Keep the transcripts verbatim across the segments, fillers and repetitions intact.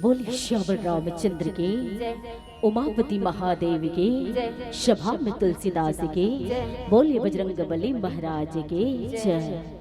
बोलिए श्यावर रामचंद्र के, उमापति महादेव के, सभा में तुलसीदास के, बोलिए बजरंग बली महाराज के जय।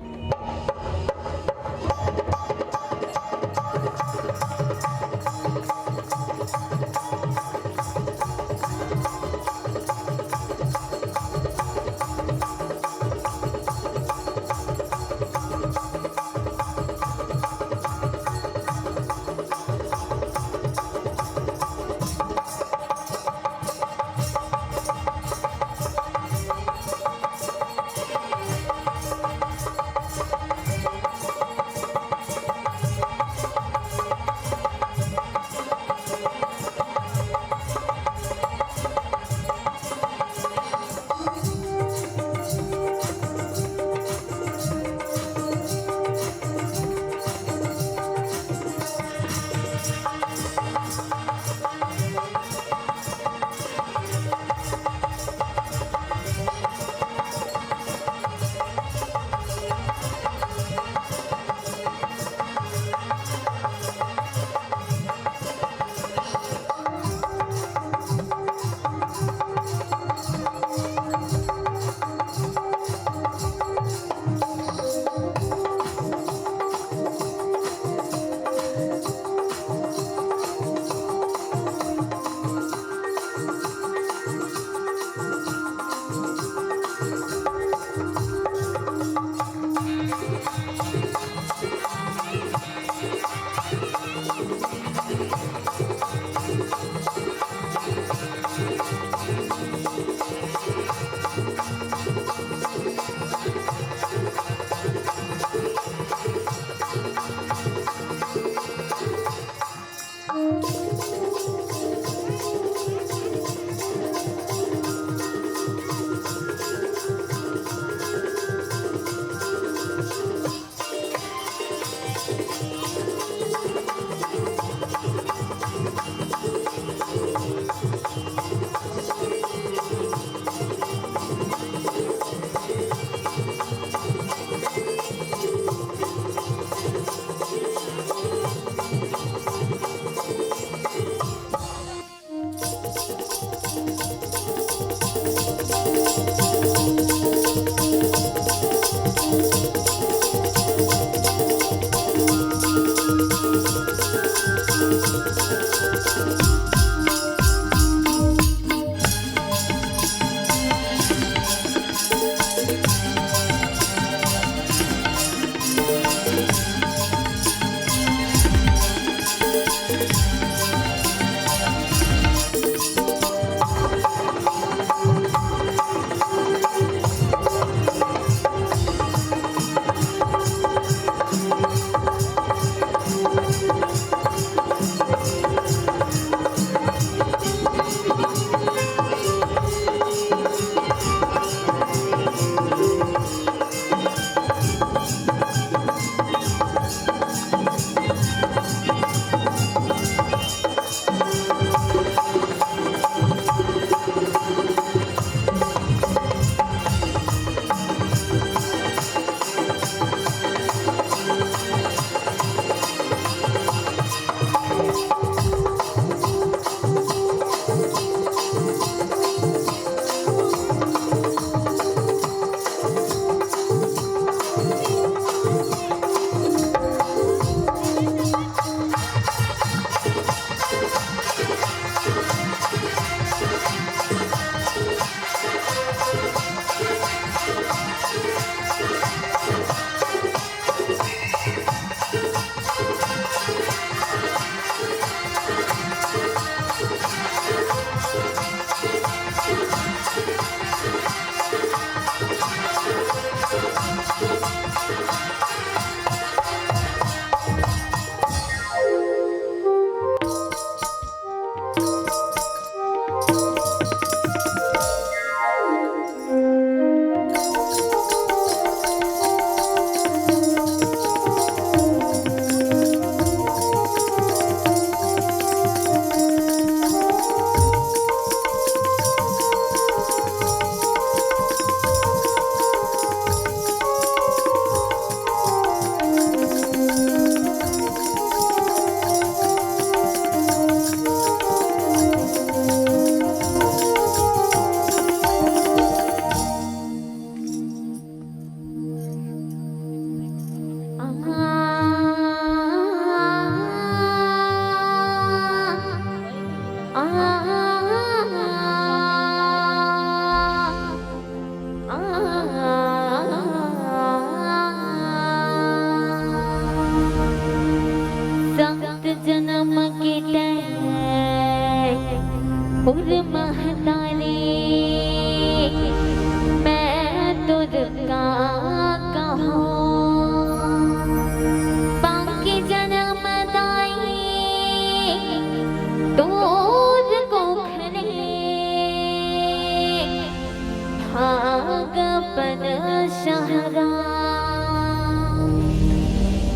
डहरा।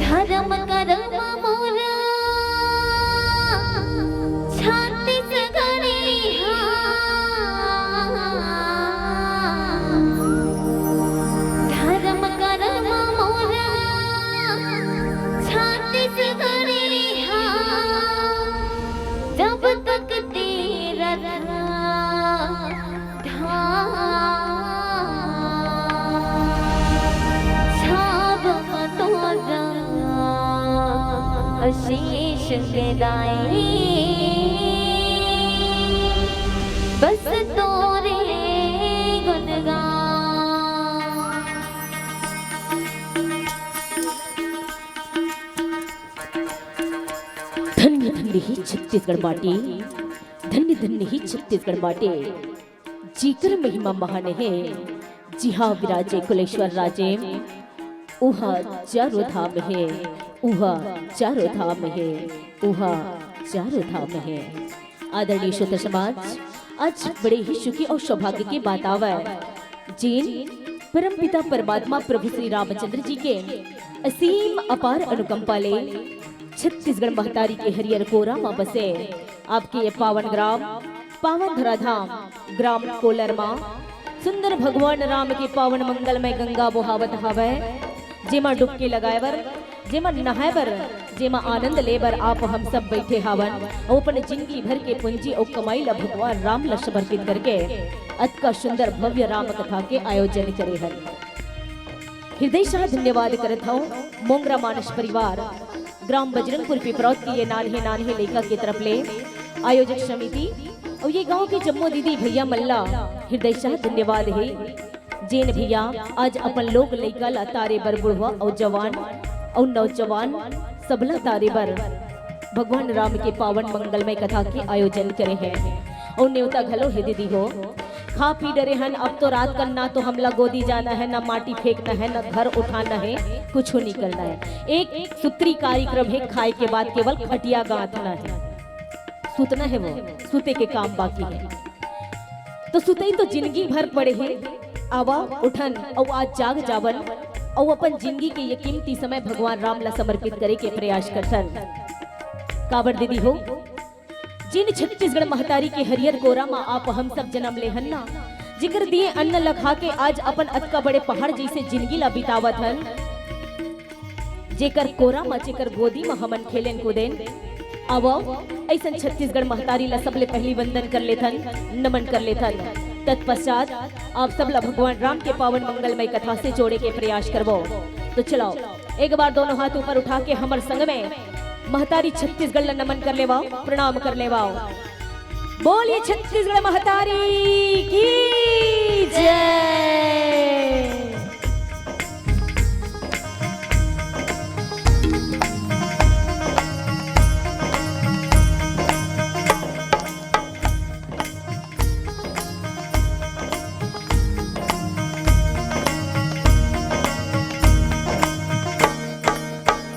धर्म करम मोर छत्तीसगढ़िया, धर्म करम मोर छत्तीसगढ़िया, जब तक तीरथ छाव तोरा आशीष के दाई, बस तोरे गुणगान। धन्य धन्य ही छत्तीसगढ़ माटी, धन्य धन्य ही छत्तीसगढ़ माटी। जेकर महिमा महान हे, जिहाँ विराजे कुलेश्वर राजे, उहाँ चारों धाम हे, उहाँ चारों धाम हे, उहाँ चारों धाम हे। आदरणीय श्रोता समाज, आज बड़े ही सुखी और सौभाग्य के बात आवय, जेन परमपिता परमात्मा प्रभु श्री रामचंद्र जी के असीम अपार अनुकंपा ले छत्तीसगढ़ महतारी के हरियर कोरा म बसे आपके ये पावन ग्राम, पावन धराधाम, ग्राम कोलरमा, सुंदर भगवान राम के पावन मंगलमय गंगा बोहावत हावय, जेमा डुबकी लगाए बर, जेमा नहाए बर, जेमा आनंद ले बर आप हम सब बैठे हावन। अउ अपन जिंदगी भर के पूंजी अउ कमाई ला भगवान राम ला समर्पित करके अतका सुंदर भव्य राम कथा के आयोजन करे हन। हृदय शाह धन्यवाद करत हव मोंगरा मानस परिवार, ग्राम बजरंगपुर पिपरौत के ये नान्हे नान्हे लइका के तरफ ले आयोजक समिति अउ ये गांव के जम्मो दीदी भैया मन ला हृदय शाह धन्यवाद हे, जेन भैया आज अपन लोग लइका ला तारे बर बुढ़वा अउ जवान अउ नौजवान सबला तारे बर भगवान राम के पावन मंगलमय कथा के आयोजन करे हे। अउ नेवता घलो हे दीदी हो, खा पी डरे हन, अब तो रात कन ना तो हमला गोदी जाना है, ना माटी फेंकना है, ना घर उठाना है, कुछ नहीं करना है। एक सूत्री कार्यक्रम है, खाए के बाद केवल खटिया गांथना है, सुतना है, वो सुते के काम बाकी है। तो सुतई तो जिंदगी भर पड़े हे, आवा उठन अउ आज जाग जावन अउ अपन जिंदगी के ये कीमती समय भगवान राम ला समर्पित करे के प्रयास करथन। काबर दीदी हो, जिन छत्तीसगढ़ महतारी के हरियर कोरा म आप हम सब जन्म ले हन ना, जेकर दिए अन्न ल खा के आज अपन अतका बड़े पहाड़ जइसे जिंदगी ला बितावत हन, जेकर कोरा म, जेकर गोदी म हमन खेलेन कूदेन। आवव, अइसन छत्तीसगढ़ महतारी ला सबले पहिली वंदन कर लेथन, नमन कर लेथन। तत्पश्चात आप सब ला भगवान राम के पावन मंगलमय कथा से जोड़े के प्रयास करबो। तो चलो, एक बार दोनों हाथ ऊपर उठा के हमर संग में महतारी छत्तीसगढ़ ला नमन कर लेवाव, प्रणाम कर लेवाव। बोलिए छत्तीसगढ़ महतारी की जय।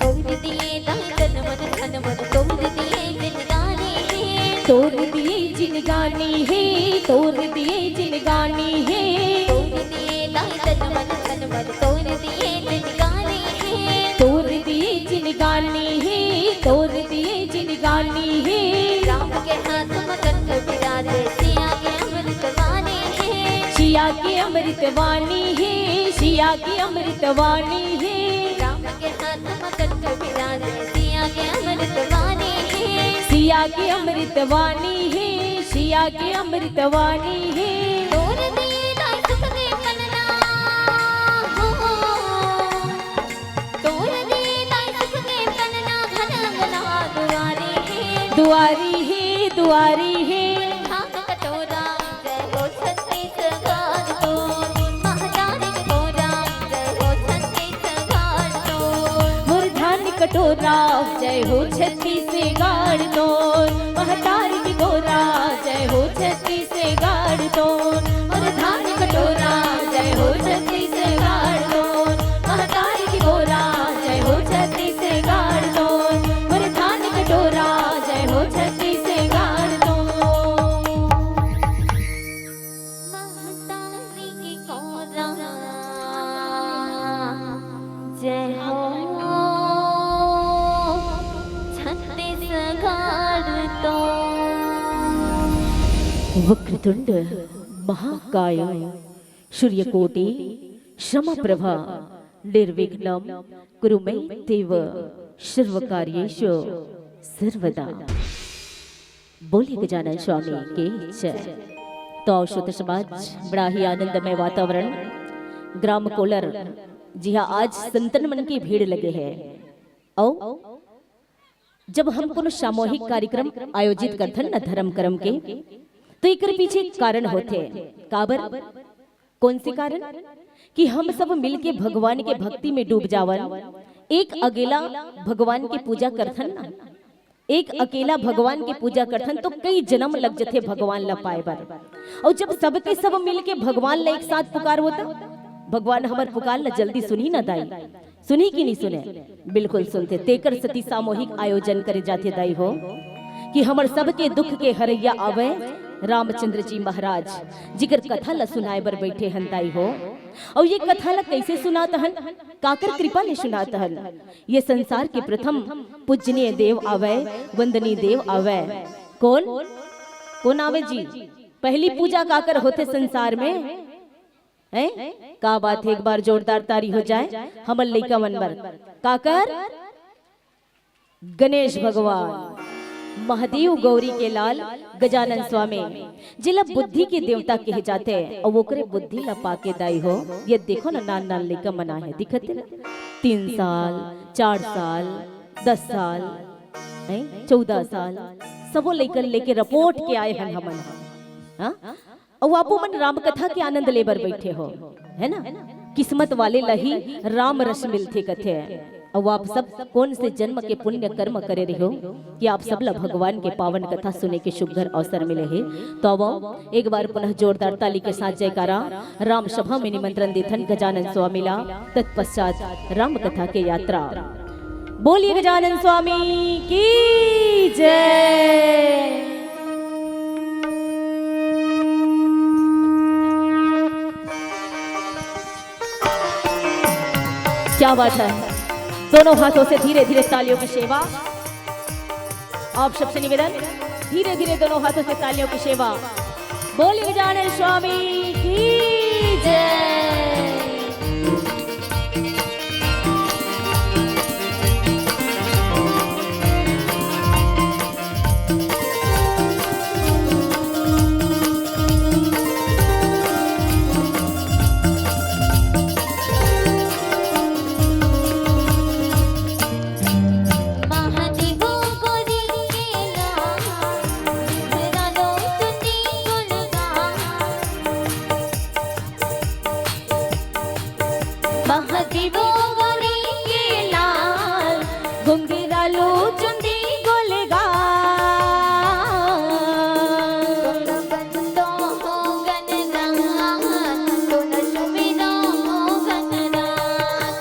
तोर दिए दाई तन मन धन मन, तोर दिए जिनगानी हे। तोर दिए जिनगानी हे, तोर दिए जिनगानी हे। तोर दिए दाई तन मन धन मन, तोर दिए जिनगानी हे। तोर दिए जिनगानी हे, तोर दिए जिनगानी हे। राम के हाथ म कटोरा बिराजे, सिया के अमृत वाणी हे। सिया के अमृत वाणी हे, सिया के अमृत वाणी हे। राम के हाथ म कटोरा बिराजे, सिया के अमृत वाणी हे। सिया के अमृत वाणी हे, सिया के अमृत वाणी हे। तोर दीदा सुख के पलना हो, तोर दीदा सुख के पलना, घर अंगना दुआरी हे। दुआरी हे, दुआरी हे। धान कटोरा, जय हो छत्तीसगढ़ तोर। महतारी के कोरा, जय हो छत्तीसगढ़ तोर। मोर धान कटोरा, जय हो छत्तीसगढ़ तोर। महतारी के कोरा, जय हो छत्तीसगढ़ तोर। मोर धान कटोरा, जय हो छत्तीसगढ़ तोर। महतारी के कोरा, जय हो छत्तीसगढ़ तोर। मोर धान कटोरा, जय हो छत्तीसगढ़ तोर। महतारी के कोरा। वक्रतुंड महाकाय सूर्यकोटि समप्रभा निर्विघ्नं कुरु मे देव सर्वकार्येषु सर्वदा। बोलिए गजानन स्वामी की जय। तो आओ श्रोता समाज, बड़ा ही आनंदमय वातावरण, ग्राम कोलर, जी हाँ, आज संतन मन की भीड़ लगे है। आओ, जब हम कोनो सामूहिक कार्यक्रम आयोजित करथन न धर्म कर्म के, तो एकर पीछे एक कारण होथे। काबर? कौन से कारण? कि हम सब मिलके भगवान के भक्ति में डूब जावन। एक अकेला भगवान के पूजा करथन ना, एक अकेला भगवान के पूजा करथन तो कई जन्म लग जथे भगवान ला पाए बर। और जब सबके सब मिलके भगवान ला एक साथ पुकार होता, भगवान हमर पुकार ला जल्दी सुनी ना दाई। सुनी कि नहीं सुने? बिल्कुल सुनथे। तेकर सती सामूहिक आयोजन करे जाथे दाई हो, कि हमर सबके दुख के हरैया आवे रामचंद्र जी महाराज, जिकर कथा ला सुनाए बर बैठे हन दाई हो। और ये कथा ला कैसे सुनात हन? काकर कृपा ले सुनात हन? ये संसार के प्रथम पूजनीय देव आवे, वंदनीय देव आवे। कौन? कौन आवे जी? पहली पूजा काकर होथे संसार में? हैं? का बात है, एक बार जोरदार तारी हो जाए हमर लइका मन बर। काकर? गणेश भगवान, महादेव गौरी के लाल गजानन स्वामी, जेला बुद्धि के देवता कहे जाथे, अउ ओकरे बुद्धि ला पाके दाई हो, ये देखो ना, नान नान लइका मन आहे, दिखत हे ना, तीन साल, चार साल, दस साल, हैं, चौदह साल, सबो लइका लेके रपोट के आए हन हमन ह। हाँ? अउ आपो मन राम कथा के आनंद लेबर बैठे हो, है ना? किस्मत वाले ला ही राम रस मिलथे कथे। अउ आप सब कौन से जन्म के पुण्य कर्म करे रहो कि आप सब ला भगवान के पावन कथा सुने के सुघर अवसर मिले हे? तो आवो, एक बार पुनः जोरदार ताली के साथ जयकारा, राम सभा में निमंत्रण देथन गजानन स्वामी ला, तत्पश्चात राम कथा के यात्रा। बोलिए गजानन स्वामी की जय। क्या बात है, दोनों हाथों से धीरे धीरे तालियों की सेवा। आप सबसे निवेदन, धीरे धीरे दोनों हाथों से तालियों की सेवा। बोलिए गजानन स्वामी की जय। महादेव गौरी के लाल, घुंघरालू चुंदी गोलगाल। तोला बंदो हो गनराज, तोला सुमिरो हो गनराज।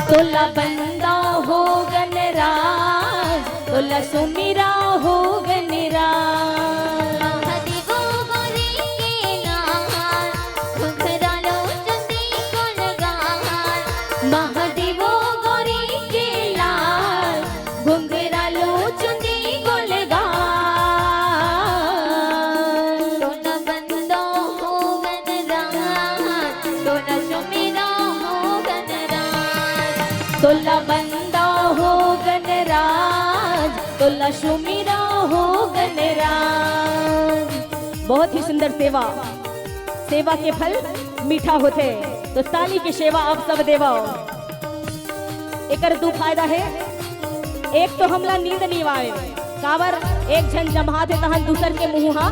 तोला बंदो हो गनराज, तोला सुमिरो हो गनराज। महादेव गौरी के लाल, घुंघरालू चुंदी गोलगाल। महादेव गौरी के लाल, घुंघरालू चुंदी गोलगाल। तोला बंदो हो गनराज, तोला सुमिरो हो गनराज। तोला बंदो हो गनराज, तोला सुमिरो हो गनराज। बहुत ही सुंदर सेवा। सेवा के फल मीठा होथे, तो ताली के सेवा आप सब देवव। एकर दू फायदा हे, एक तो हमला नींद नी आवे, काबर एक झन जम्हात हे तहन दूसर के मुंह हा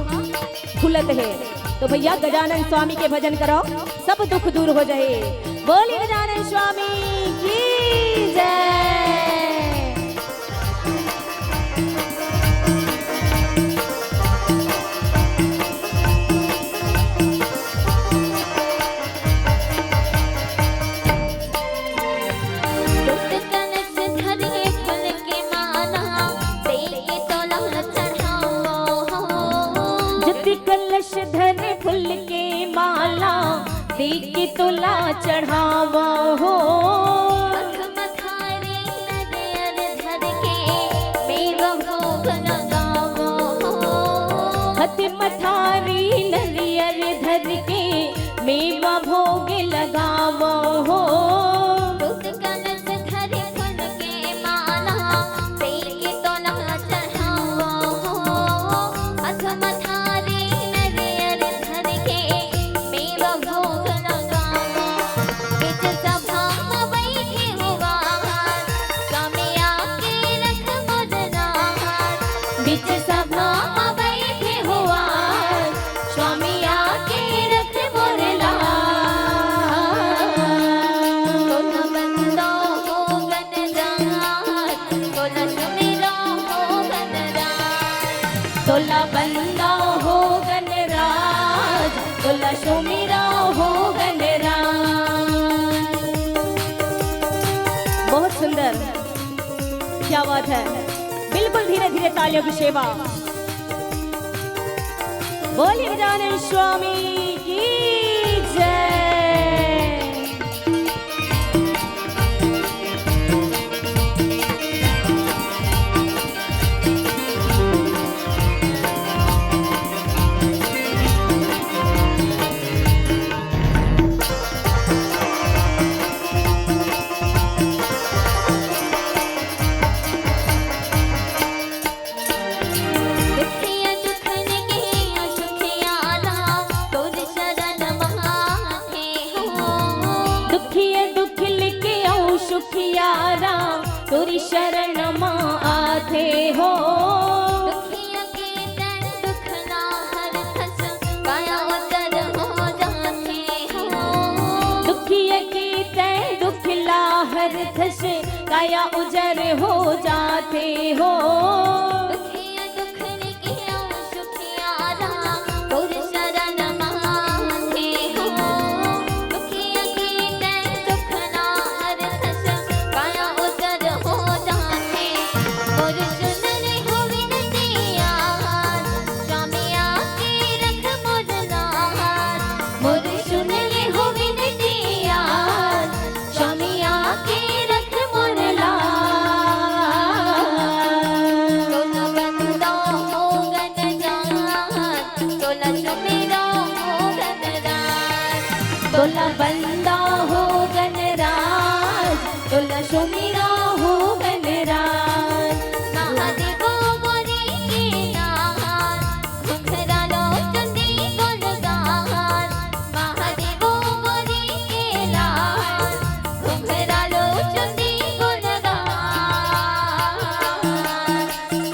खुलत हे। तो भैया गजानन स्वामी के भजन करो, सब दुख दूर हो जाए। बोलिए गजानन स्वामी की जय। कलश धरे फूल के माला, देके तोला चढ़ावो हो। ज्योति कलश धरे फूल के माला, देके तोला चढ़ावो हो। मथारी नरियर धर के मेवा भोग लगावो हो। हथ मथारी क्या बात है, बिल्कुल धीरे धीरे तालियों की सेवा। बोलिए गजानन स्वामी की जय। दुखिया दुखन के सुखियारा, तोर शरण माथे हो। दुखिया दुख लेके आऊं सुखियारा, तोरी शरण मा आथे हो। दुखिया के तन दुख ला हर थस, काया उजर हो जाथे हो। दुखिया के तन दुख ला हर थस, काया उजर हो जाथे हो। दुखिया दुख लेके आऊं सुखियारा, तोर शरण माथे हो। दुखिया के तन दुख ला हर थस, काया उजर हो जाथे। मोर सुन ले हो विनतिया, स्वामी आके रख मोर लाज। मोर सुन ले हो विनतिया, स्वामी आके रख मोर लाज। तोला बंदा हो गनराज, तोला सुमिरा हो गनराज। तोला बंदा हो गनराज, तोला सुमिरा हो गनराज। महादेव गोरी के नाम, घुघरा लो चुंदी गुणगान। महादेव गोरी के लाल, घुघरा लो चुंदी गुणगान।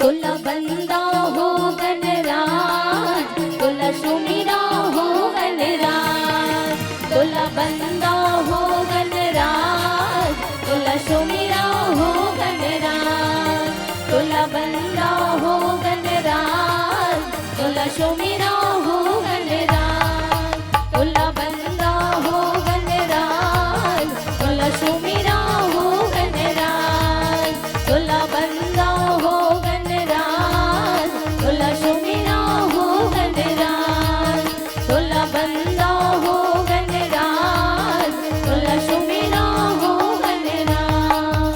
तोला बंदा हो गनराज, तोला सुमिरा हो गनराज। तोला बंदा हो गनराज, तोला सुमिरा हो गनराज। तोला बंदा हो गनराज, तोला सुमिरा हो गनराज। तोला बंदा हो गनराज, तोला सुमिरा हो गनराज। तोला बंदा हो गनराज, तोला सुमिरा हो गनराज। तोला बंदा हो गनराज, तोला सुमिरा हो गनराज।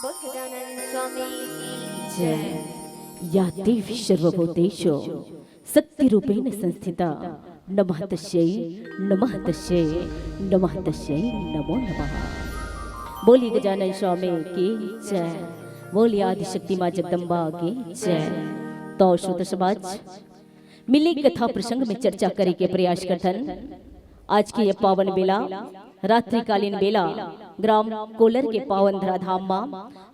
बोल गजानन स्वामी की जय। या देवी सर्वभूतेषु शक्ति रूपेण संस्थिता, नमः तस्यै, नमः तस्यै, नमः तस्यै नमो नमः। बोलिए गजानन स्वामी की जय, बोलिए आदिशक्ति माँ जगदम्बा की जय। तो श्रोता समाज, मिले कथा प्रसंग में चर्चा करे के प्रयास करथन। आज के ये पावन बेला, रात्रिकालीन बेला, ग्राम कोलर के पावन धराधाम मा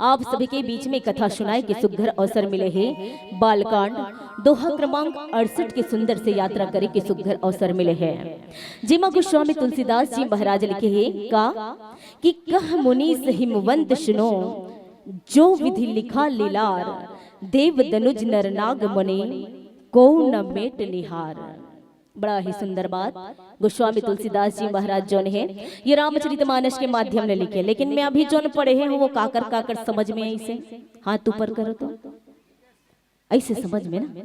आप सभी के बीच में कथा सुनाए के सुघर अवसर मिले हे। बालकांड दोहा क्रमांक अड़सठ के सुंदर से यात्रा करे के सुघर अवसर मिले हे, जेमा गोस्वामी तुलसीदास जी महाराज लिखे हे का कि कह मुनीस हिमवंत सुनो, जो विधि लिखा लीलार, देव दनुज नर नाग मुनि, को न मेट निहार। बड़ा ही सुंदर बात गोस्वामी तुलसीदास जी महाराज जोन हे, ये रामचरित मानस के माध्यम ले लिखे, लेकिन मैं अभी जोन पढ़े हे वो काकर काकर समझ में आइसे, हाथ ऊपर करो तो। ऐसे समझ में ना,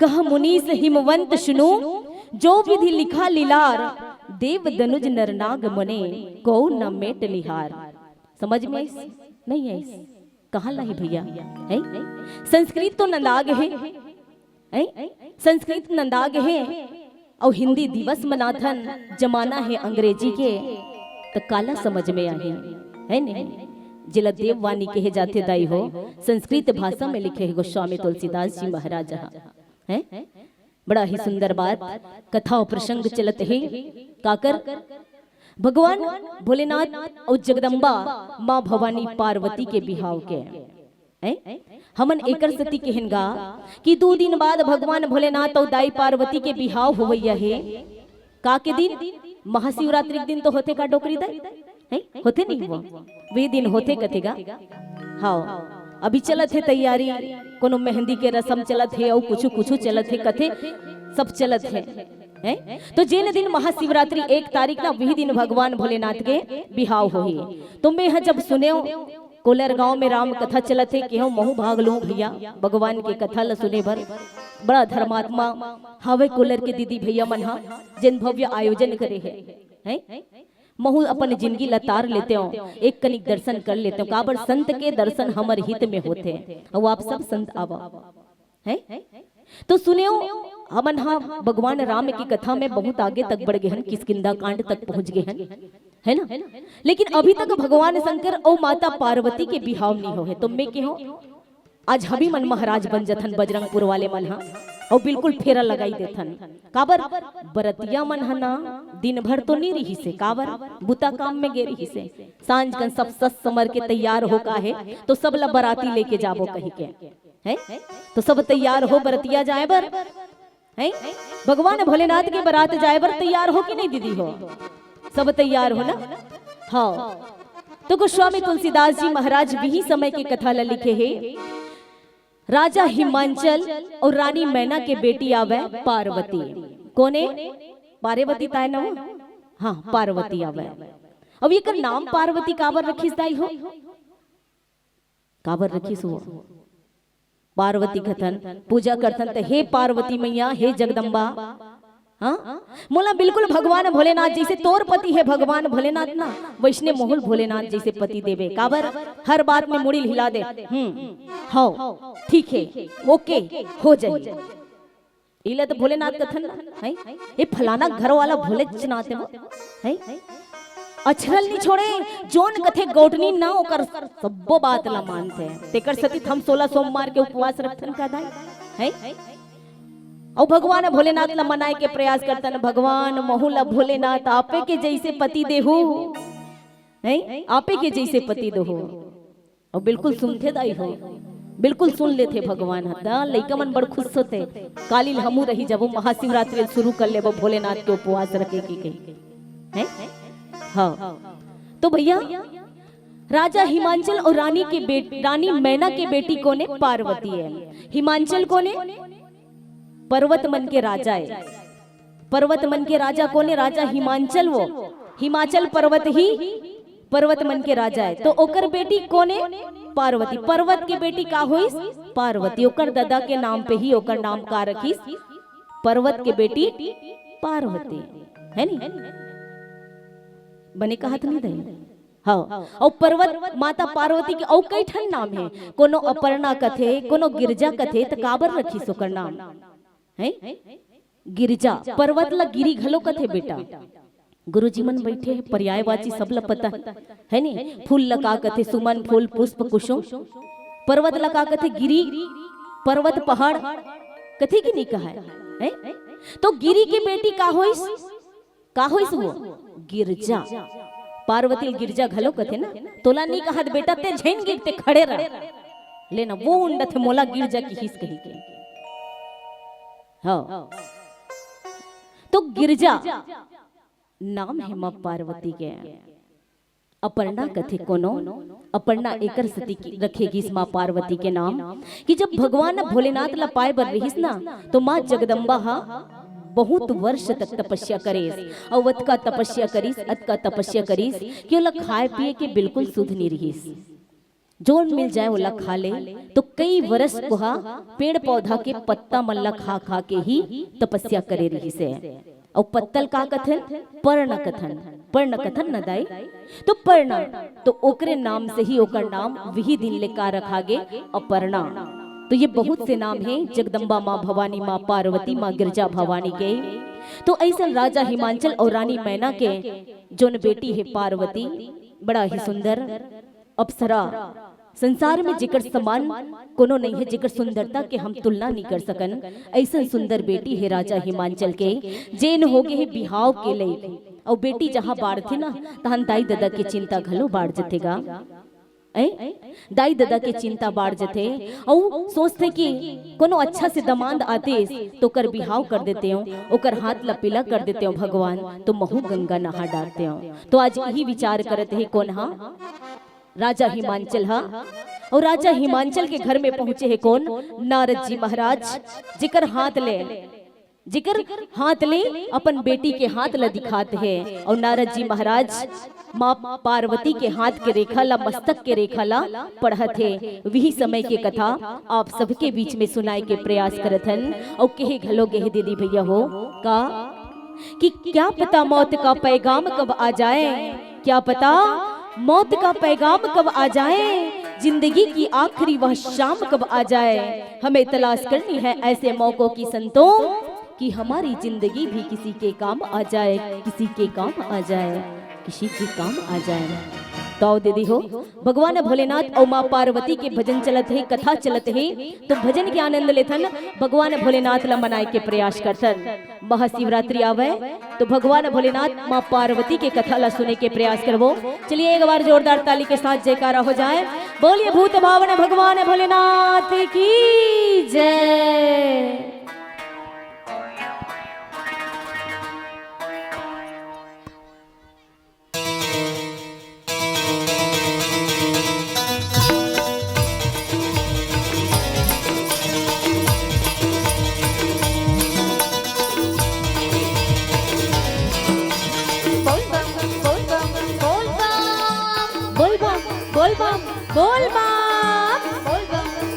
कह मुनीस हिमवंत सुनो, जो विधि लिखा लीलार, देव दनुज नर नाग मुनि, को न मेट निहार। समझ में आइस? नहीं आइस? कहाँ लाही भैया? है? संस्कृत तो नंदाग हे, हैं? संस्कृत नंदाग हे अउ हिंदी दिवस मनाथन, जमाना हे अंग्रेजी के, त काला समझ में आही, है नहीं? जेला देववाणी कहे जाथे दाई हो, संस्कृत भाषा में लिखे हे गोस्वामी तुलसीदास जी महाराज ह, हैं? बड़ा ही सुंदर बात, कथा अउ प्रसंग चलत हे, काकर भगवान भोलेनाथ अउ जगदम्बा माँ भवानी पार्वती के बिहाव के हैं? हमन एकर सेती केहेन गा कि दू दिन बाद भगवान भोलेनाथ अउ दाई पार्वती के बिहाव होवइया हे। का के दिन? महाशिवरात्रि के दिन तो होथे का डोकरी दाई? हैं? होथे नहीं वो? वे दिन होथे कथे गा। हाँ, अभी चलत हे तैयारी, कोनो मेहंदी के रसम चलत हे अउ कुछु कुछु चलत हे कथे, सब चलत हे। हैं? तो जेन दिन महाशिवरात्रि एक तारीख ना, वही दिन भगवान भोलेनाथ के बिहाव होही। तो मैं ह जब सुनेव कोलर गांव में राम कथा चलत हे, केहेव महू भाग लूं भैया, भगवान के कथा ल सुने बर। बड़ा धर्मात्मा हावय कोलर के दीदी भैया मन हा, जेन भव्य आयोजन करे हे, हैं? महू अपन जिंदगी ल तार लेतेव, एक कनिक दर्शन कर लेतेव, काबर संत के दर्शन हमर हित में होथे। अउ आप सब संत आवा, हैं? तो सुनेव, हमन हा भगवान राम की कथा में बहुत आगे तक बढ़ गे हन, किष्किंधा कांड तक पहुंच गे हन, है ना? लेकिन अभी तक भगवान शंकर अउ माता पार्वती के बिहाव नहीं होहे। तो मैं केहेव, आज हबी मन महाराज बन जथन बजरंगपुर वाले मन हा, अउ बिल्कुल फेरा लगाई देथन। काबर? बरतिया मन ह ना दिन भर तो नहीं रहिसे, काबर? बुता काम में गे रहिसे। सांझ कन सब सस समर के तैयार हो का हे, तो सब ला बराती लेके जाबो कहि के, हैं? तो सब तैयार हो बरतिया जाए बर, हैं? भगवान भोलेनाथ के बरात जाए बर तैयार हो कि नहीं दीदी हो? सब तैयार हो ना? हाँ। तो गोस्वामी तुलसीदास जी महाराज वही समय के कथा ला लिखे हे, राजा हिमांचल अउ रानी मैना के बेटी आवय पार्वती। कोने? पार्वती ताय ना वो? हाँ, पार्वती आवय। अब एकर नाम पार्वती काबर रखिस दाई हो? काबर रखिस वो? पार्वती कथन, पूजा करथन त हे पार्वती मैया, हे जगदम्बा, हाँ, मोला बिल्कुल भगवान भोलेनाथ जैसे तोर पति हे भगवान भोलेनाथ ना, वैसने मोहू ल भोलेनाथ जैसे पति देबे। काबर? हर बात में मुड़ी हिला दे। हम्म, हव, ठीक हे, ओके, हो जाही। इला तो भोलेनाथ कथन ना, हैं? ये फलाना घर वाला भोलेनाथ हे वो, हैं? अछरल नहीं छोड़े, जोन कथे गौटनी ना, ओकर सब्बो बात ला मानथे। तेकर सती हम सोलह सोमवार के उपवास रखथन का दाई, हैं? अउ भगवान भोलेनाथ ला मनाए के प्रयास करथन, भगवान महू ला भोलेनाथ आपे के जैसे पति देहू, हैं? आपे के जैसे पति देहू। अउ बिल्कुल सुनथे दाई हो, बिल्कुल सुन लेथे भगवान ह। त लइका मन बड़ खुश होथे, काली ल हमू रही जबो महाशिवरात्रि ल शुरू कर लेबो भोलेनाथ के उपवास रखे के कही, हैं? हाँ। तो भैया, राजा हिमांचल अउ रानी के बेट-, रानी मैना के बेटी कोने? पार्वती हे। हिमांचल कोने? पर्वत मन के राजा हे। पर्वत मन के राजा कोने? राजा हिमांचल वो। हिमाचल पर्वत ही पर्वत मन के राजा हे। तो ओकर बेटी कोने? पार्वती। पर्वत के बेटी का होइस? पार्वती। ओकर ददा के नाम पे ही ओकर नाम का रखिस? पर्वत के बेटी पार्वती, हे नी? बने कहत नहीं दाई? हाँ। अउ पर्वत माता पार्वती के अउ कई ठन नाम हे, कोनो अपर्णा कथे, कोनो गिरजा कथे, त काबर रखिस ओकर नाम? हैं? गिरजा। पर्वत ला गिरी घलो कथे बेटा। गुरुजी मन बैठे हे, पर्यायवाची सब ला पता हे, हे नी? फूल ला का कथे? सुमन, फूल, पुष्प, कुसुम। पर्वत ला का कथे? गिरी, पर्वत, पहाड़ कथे कि नहीं कहय? हैं? तो गिरी के बेटी का होइस? का होइस वो? गिरजा। पार्वती ल गिरजा घलो कथे ना। तोला नहीं कहत बेटा, ते झेन गिर, ते खड़े रह। ले ना, वो उंडत हे, मोला गिरजा किहिस कही के। हाँ। तो गिरजा नाम हे माँ पार्वती के। अपर्णा कथे कोनो, अपर्णा एकर सती की रखे गिस माँ पार्वती के नाम कि जब भगवान भोलेनाथ ला पाए बर रहिस ना, तो माँ जगदम्बा हा बहुत वर्ष तक तपस्या करिस। अउ अतका तपस्या करिस, अतका तपस्या करिस कि ओला खाए पिए के बिल्कुल सुध नहीं रहिस। जोन मिल जाए ओला खा ले। तो कई वर्ष कोहा पेड़ पौधा के पत्ता मन ला खा खा के ही तपस्या करे रहिस हे। अउ पत्ता ल का कथन? पर्ण कथन। पर्ण कथन न दाई? तो पर्ण, तो ओकरे नाम से ही ओकर नाम विही दिन ले का रखा गे? अपर्णा। तो ये बहुत से नाम हे जगदम्बा माँ भवानी, माँ पार्वती, माँ गिरजा भवानी के। तो ऐसन राजा हिमांचल अउ रानी मैना के जोन बेटी हे पार्वती, बड़ा ही सुंदर अप्सरा, संसार में जेकर समान कोनो नहीं हे, जेकर सुंदरता के हम तुलना नहीं कर सकन। ऐसन सुंदर बेटी हे राजा हिमांचल के, जेन हो गे हे बिहाव के लइक। अउ बेटी जहाँ बाढ़थे ना, तहन दाई ददा के चिंता घलो बाढ़ जथे गा। ऐ? दाई ददा के चिंता बाढ़ जथे। अउ सोचथे कि कोनो अच्छा से दमांद आतिस, तो ओकर बिहाव कर देतेंव, ओकर हाथ ला पीला कर देतेंव भगवान, तो महू गंगा नहा डारतेंव। तो आज यही विचार करत हे कोन हा? राजा हिमांचल हा। अउ राजा हिमांचल के घर में पहुंचे हे कोन? नारद जी महाराज, जेकर हाथ ले जेकर हाथ ले अपन बेटी के हाथ ला दिखात हे, अउ नारद जी महाराज माँ पार्वती के हाथ के रेखा ला, मस्तक के रेखा ला पढ़त हे। वही समय के कथा आप सबके बीच में सुनाए के प्रयास करत हन, अउ कहे घलो गे हे दीदी भैया हो का कि क्या पता मौत का पैगाम कब आ जाए, क्या पता मौत का पैगाम कब आ जाए, जिंदगी की आखिरी वह शाम कब आ जाए। हमें तलाश करनी है ऐसे मौकों की संतों, कि हमारी जिंदगी भी किसी के काम आ जाए, किसी के काम आ जाए, किसी के काम आ जाए। तो आओ दीदी हो, भगवान भोलेनाथ अउ माँ पार्वती के भजन चलत हे, कथा चलत हे, तो भजन के आनंद लेथन, भगवान भोलेनाथ ला मनाए के प्रयास करथन। महाशिवरात्रि आवय, तो भगवान भोलेनाथ माँ पार्वती के कथा ला सुने के प्रयास करबो। चलिए, एक बार जोरदार ताली के साथ जयकारा हो जाए। बोलिए भूत भावन भगवान भोलेनाथ की जय। बोल बम, बोल बम, बोल बम। बोल बम, बोल बम,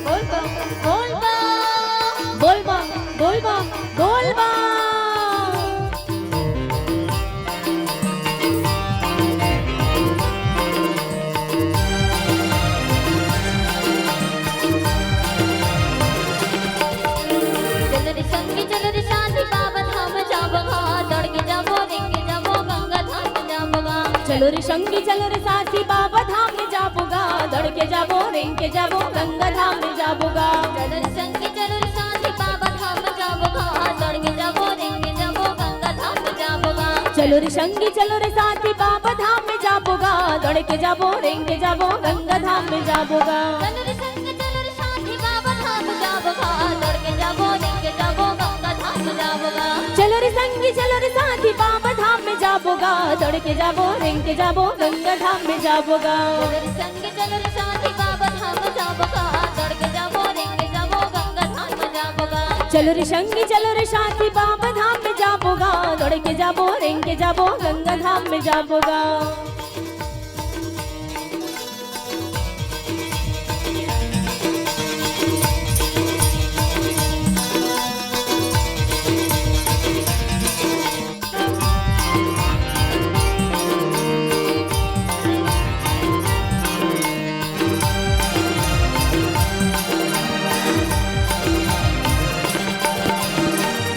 बोल बम, बोल बम। बोल बम, बोल बम, बोल बम। चलो रे संगी, चलो रे साथी, बाबा धाम जाबो गा, दौड़ के जाबो, रेंग के जाबो, गंगा धाम जाबो गा। चलो रे संगी, चलो रे साथी, बाबा धाम जाबो गा, दौड़ के जाबो, रेंग के जाबो, गंगा धाम जाबो गा। चलो रे संगी, चलो रे साथी, बाबा धाम जाबो गा, दौड़ के जाबो, रेंग के जाबो, गंगा धाम जाबो गा। चलो रे संगी, चलो रे साथी, बाबा धाम जाबो गा, दौड़ के जाबो, रेंग के जाबो, गंगा धाम जाबो गा। चलो रे संगी, चलो रे साथी, बाबा धाम जाबो गा, दौड़ के जाबो, रेंग के जाबो, गंगा धाम जाबो गा। चलो रे संगी, चलो रे साथी, बाबा धाम जाबो गा, दौड़ के जाबो, रेंग के जाबो, गंगा धाम जाबो गा। चलो रे संगी, चलो रे साथी, बाबा धाम जाबो गा, दौड़ के जाबो, रेंग के जाबो, गंगा धाम जाबो गा। चलो रे संगी, चलो रे साथी, बाबा धाम जाबो गा, दौड़ के जाबो, रेंग के जाबो, गंगा धाम जाबो गा।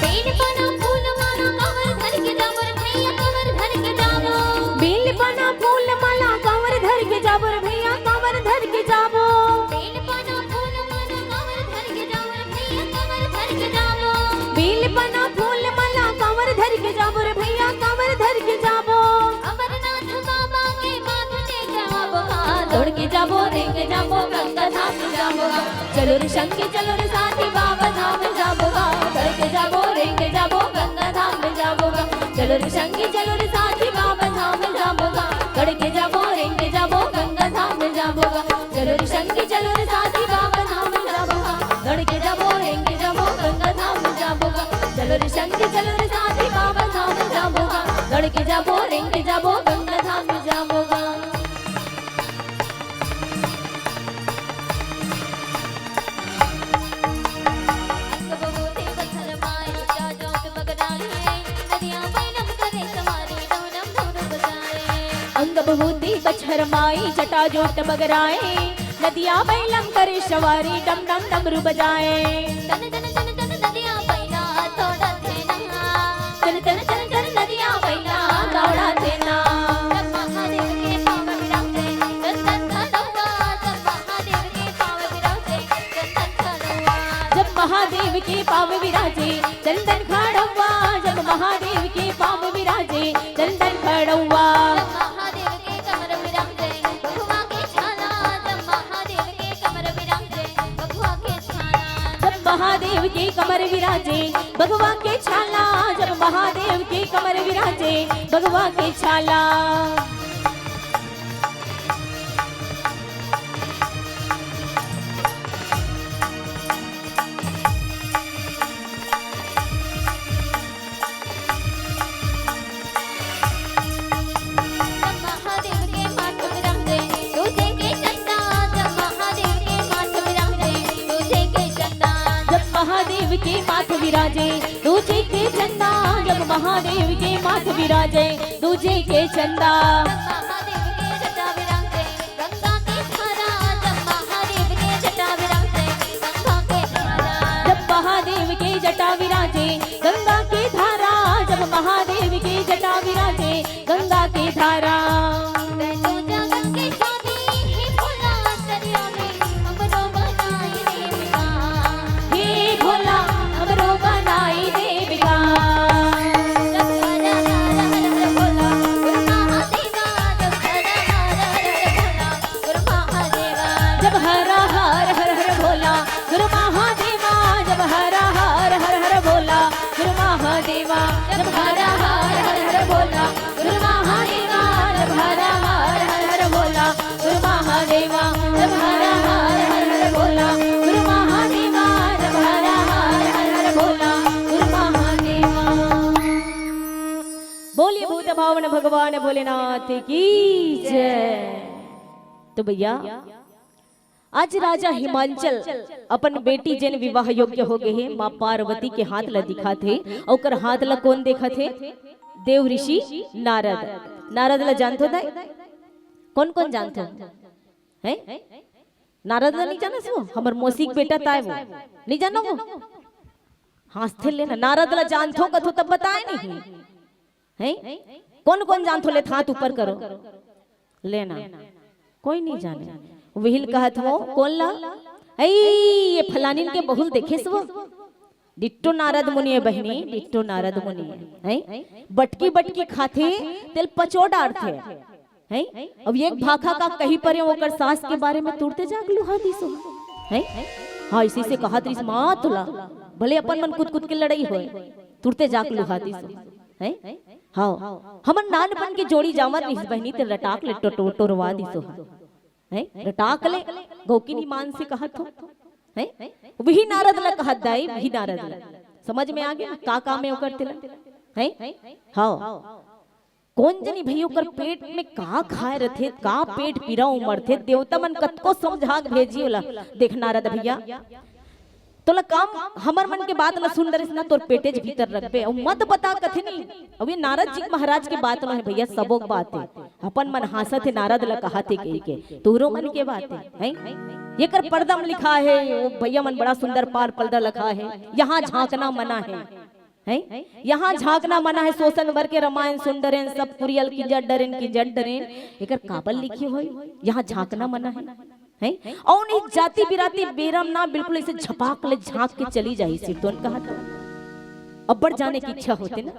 बेल पाना फूल माला कांवर धर के जाबो रे भैया, कांवर धर के जाबो। बेल पाना फूल माला कांवर धर के जाबो रे भैया, कांवर धर के जाबो। बेल पाना फूल माला कांवर धर के जाबो रे भैया, कांवर धर के जाबो। बेल पाना फूल माला कांवर धर के जाबो रे भैया, कांवर धर के जाबो। अमरनाथ बाबा के माथ पे चढ़ाबो गा, दौड़ के जाबो, रेंग के जाबो, गंगा धाम जाबो गा। चलो रे संगी, चलो रे साथी, बाबा धाम जाबो गा, दौड़ के जाबो, रेंग के जाबो, गंगा धाम जाबो गा। चलो रे संगी, चलो रे साथी, बाबा धाम जाबो गा, दौड़ के जाबो, रेंग के जाबो, गंगा धाम जाबो गा। चलो रे संगी, चलो रे साथी, बाबा धाम जाबो गा, दौड़ के जाबो, रेंग के जाबो, गंगा धाम जाबो गा। चलो रे संगी, चलो रे साथी, बाबा धाम जाबो गा, दौड़ के जाबो, रेंग के जाबो, गंगा धाम जाबो गा। अंग बहुत ही पत्थर माई, जटा जोत बगराए, नदिया बैलम करे सवारी, डमडम डमरू बजाए। अंग बहुत ही पत्थर माई, जटा जोत बगराए, नदिया बैलम करे सवारी, डमडम डमरू बजाए। तन तन तन तन नदिया बैला दौड़ा थे ना। तन तन तन तन नदिया बैला दौड़ा थे ना। जब महादेव के पाँव विराजे, चंदन खड़ौआ, जब महादेव के पाँव विराजे, चंदन खड़ौआ। जब महादेव के पाँव विराजे, चंदन खड़ौआ, जब महादेव के पाँव विराजे, चंदन खड़ौआ। जब महादेव के कमर विराजे, बघवा के छाला, जब महादेव के कमर विराजे, बघवा के छाला। जब महादेव के कमर विराजे, बघवा के छाला, जब महादेव के कमर विराजे, बघवा के छाला। महादेव के माथ विराजे दूजे के चंदा। जब महादेव के जटा विराजे गंगा के धारा, जब महादेव के जटा विराजे गंगा के धारा। हे भोला, हमरो बनाई देवता। जब हरा हर हर हर भोला, गुरु महादेवा। जब हरा हर हर हर भोला, गुरु महादेवा। जब हरा हर हर हर भोला, गुरु महादेवा। जब हरा हर हर हर भोला, गुरु महादेवा। जब हरा हर हर हर भोला, गुरु महादेवा। जब हरा हर हर हर भोला, गुरु महादेवा। बोलिए भूत भावन भगवान भोलेनाथ की जय। तो भैया, आज राजा हिमांचल अपन बेटी जेन विवाह योग्य हो गए हे, माँ पार्वती के हाथ ला दिखात हे। ओकर हाथ ला कोन देखत हे? देव ऋषि नारद। नारद ला जानथो दाई? कोन कोन जानथो? हैं? नारद ला नहीं जानस वो? हमर मौसी के बेटा ताय वो। नहीं जानो वो? हाँसथे ले ना, नारद ला जानथो कथो तब बताय नहीं। हैं? कोन कोन जानथो ले हाथ ऊपर करो। लेना। कोई नहीं जाने। विहिल कहत हो, कोन ला? ऐ, ये फलानिन के बहुल देखेस वो? डिट्टो नारद मुनि हे बहिनी, डिट्टो नारद मुनि हे। हैं? बटकी बटकी खाथे, तेल पचो डारथे। हैं? अब एक भाखा का कही परे ओकर सास के बारे में तुरते जाग लुहा दिसो। हैं? हाँ, इसी से कहा तरिस माँ तोला। भले अपन मन कुद कुद के लड़ई होय, तुरते जाग लुहा दिसो। हैं? हाँ, हमर नानपन के जोड़ी जामत रहिस बहिनी, ते रटाक ले टो-, टो-, टोरवा दिसो हा। हैं? रटाक ले, गौकिनी मान से कहत हो। हैं? वही नारद ला कहत दाई, वही नारद ला। समझ में आ गया? का काम हे ओकर तेला? हैं? हाँ। कोन जनी भई ओकर पेट में का खाए रथे, का पेट पीरा उमड़थे, देवता मन कतको समझा के भेजी ओला। देख नारद भैया, तोला काम हमर मन के बात ला सुन डरिस ना, तोर पेटेच भीतर रखबे। अउ मत बता कथे नहीं। अब ये नारद जी महाराज के बात नो हे भैया, सबो के बात हे। अपन मन हाँसत हे, नारद ला कहत हे कहि के, तोरो मन के बात हे, हैं? एकर पर्दा में लिखा हे, वो भैया मन बड़ा सुंदर पार पर्दा लिखा हे, यहाँ झांकना मना हे, हैं? यहाँ झांकना मना हे, शोषण बर के रामायण सुन डरेन, सब कुरियल किंजर डरेन, किंजर डरेन। एकर काबर लिखे होई, यहाँ झांकना मना हे? हैं? अउ नहीं जाति बिराती बेरा म ना बिल्कुल ऐसे झपाक ले झांक के चली जाही सिरतोन कहत। अब्बड़ जाने के इच्छा होथे ना।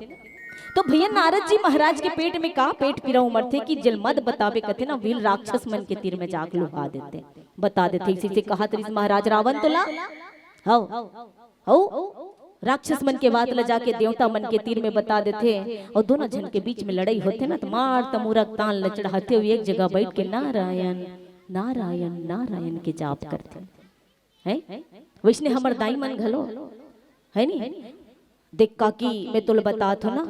तो भैया नारद जी महाराज के पेट में का पेट पीरा उमड़थे कि जेल मत बताबे कथे ना, विहिल राक्षस मन के तीर में जाके लुहा देथे, बता देथे। इसी से कहत रहिस महाराज रावण तोला, हव, हव, राक्षस मन के बात ल जाके देवता मन के तीर में बता देथे, अउ दोनों झन के बीच में लड़ई होथे ना, त मार तमूरा तान ल चढ़ाथे, अउ एक जगह बैठ के नारायण, नारायण, नारायण के जाप करथे। हैं? वैसने हमर दाई मन घलो, है नी? देख काकी, मैं तोला बतात हो ना,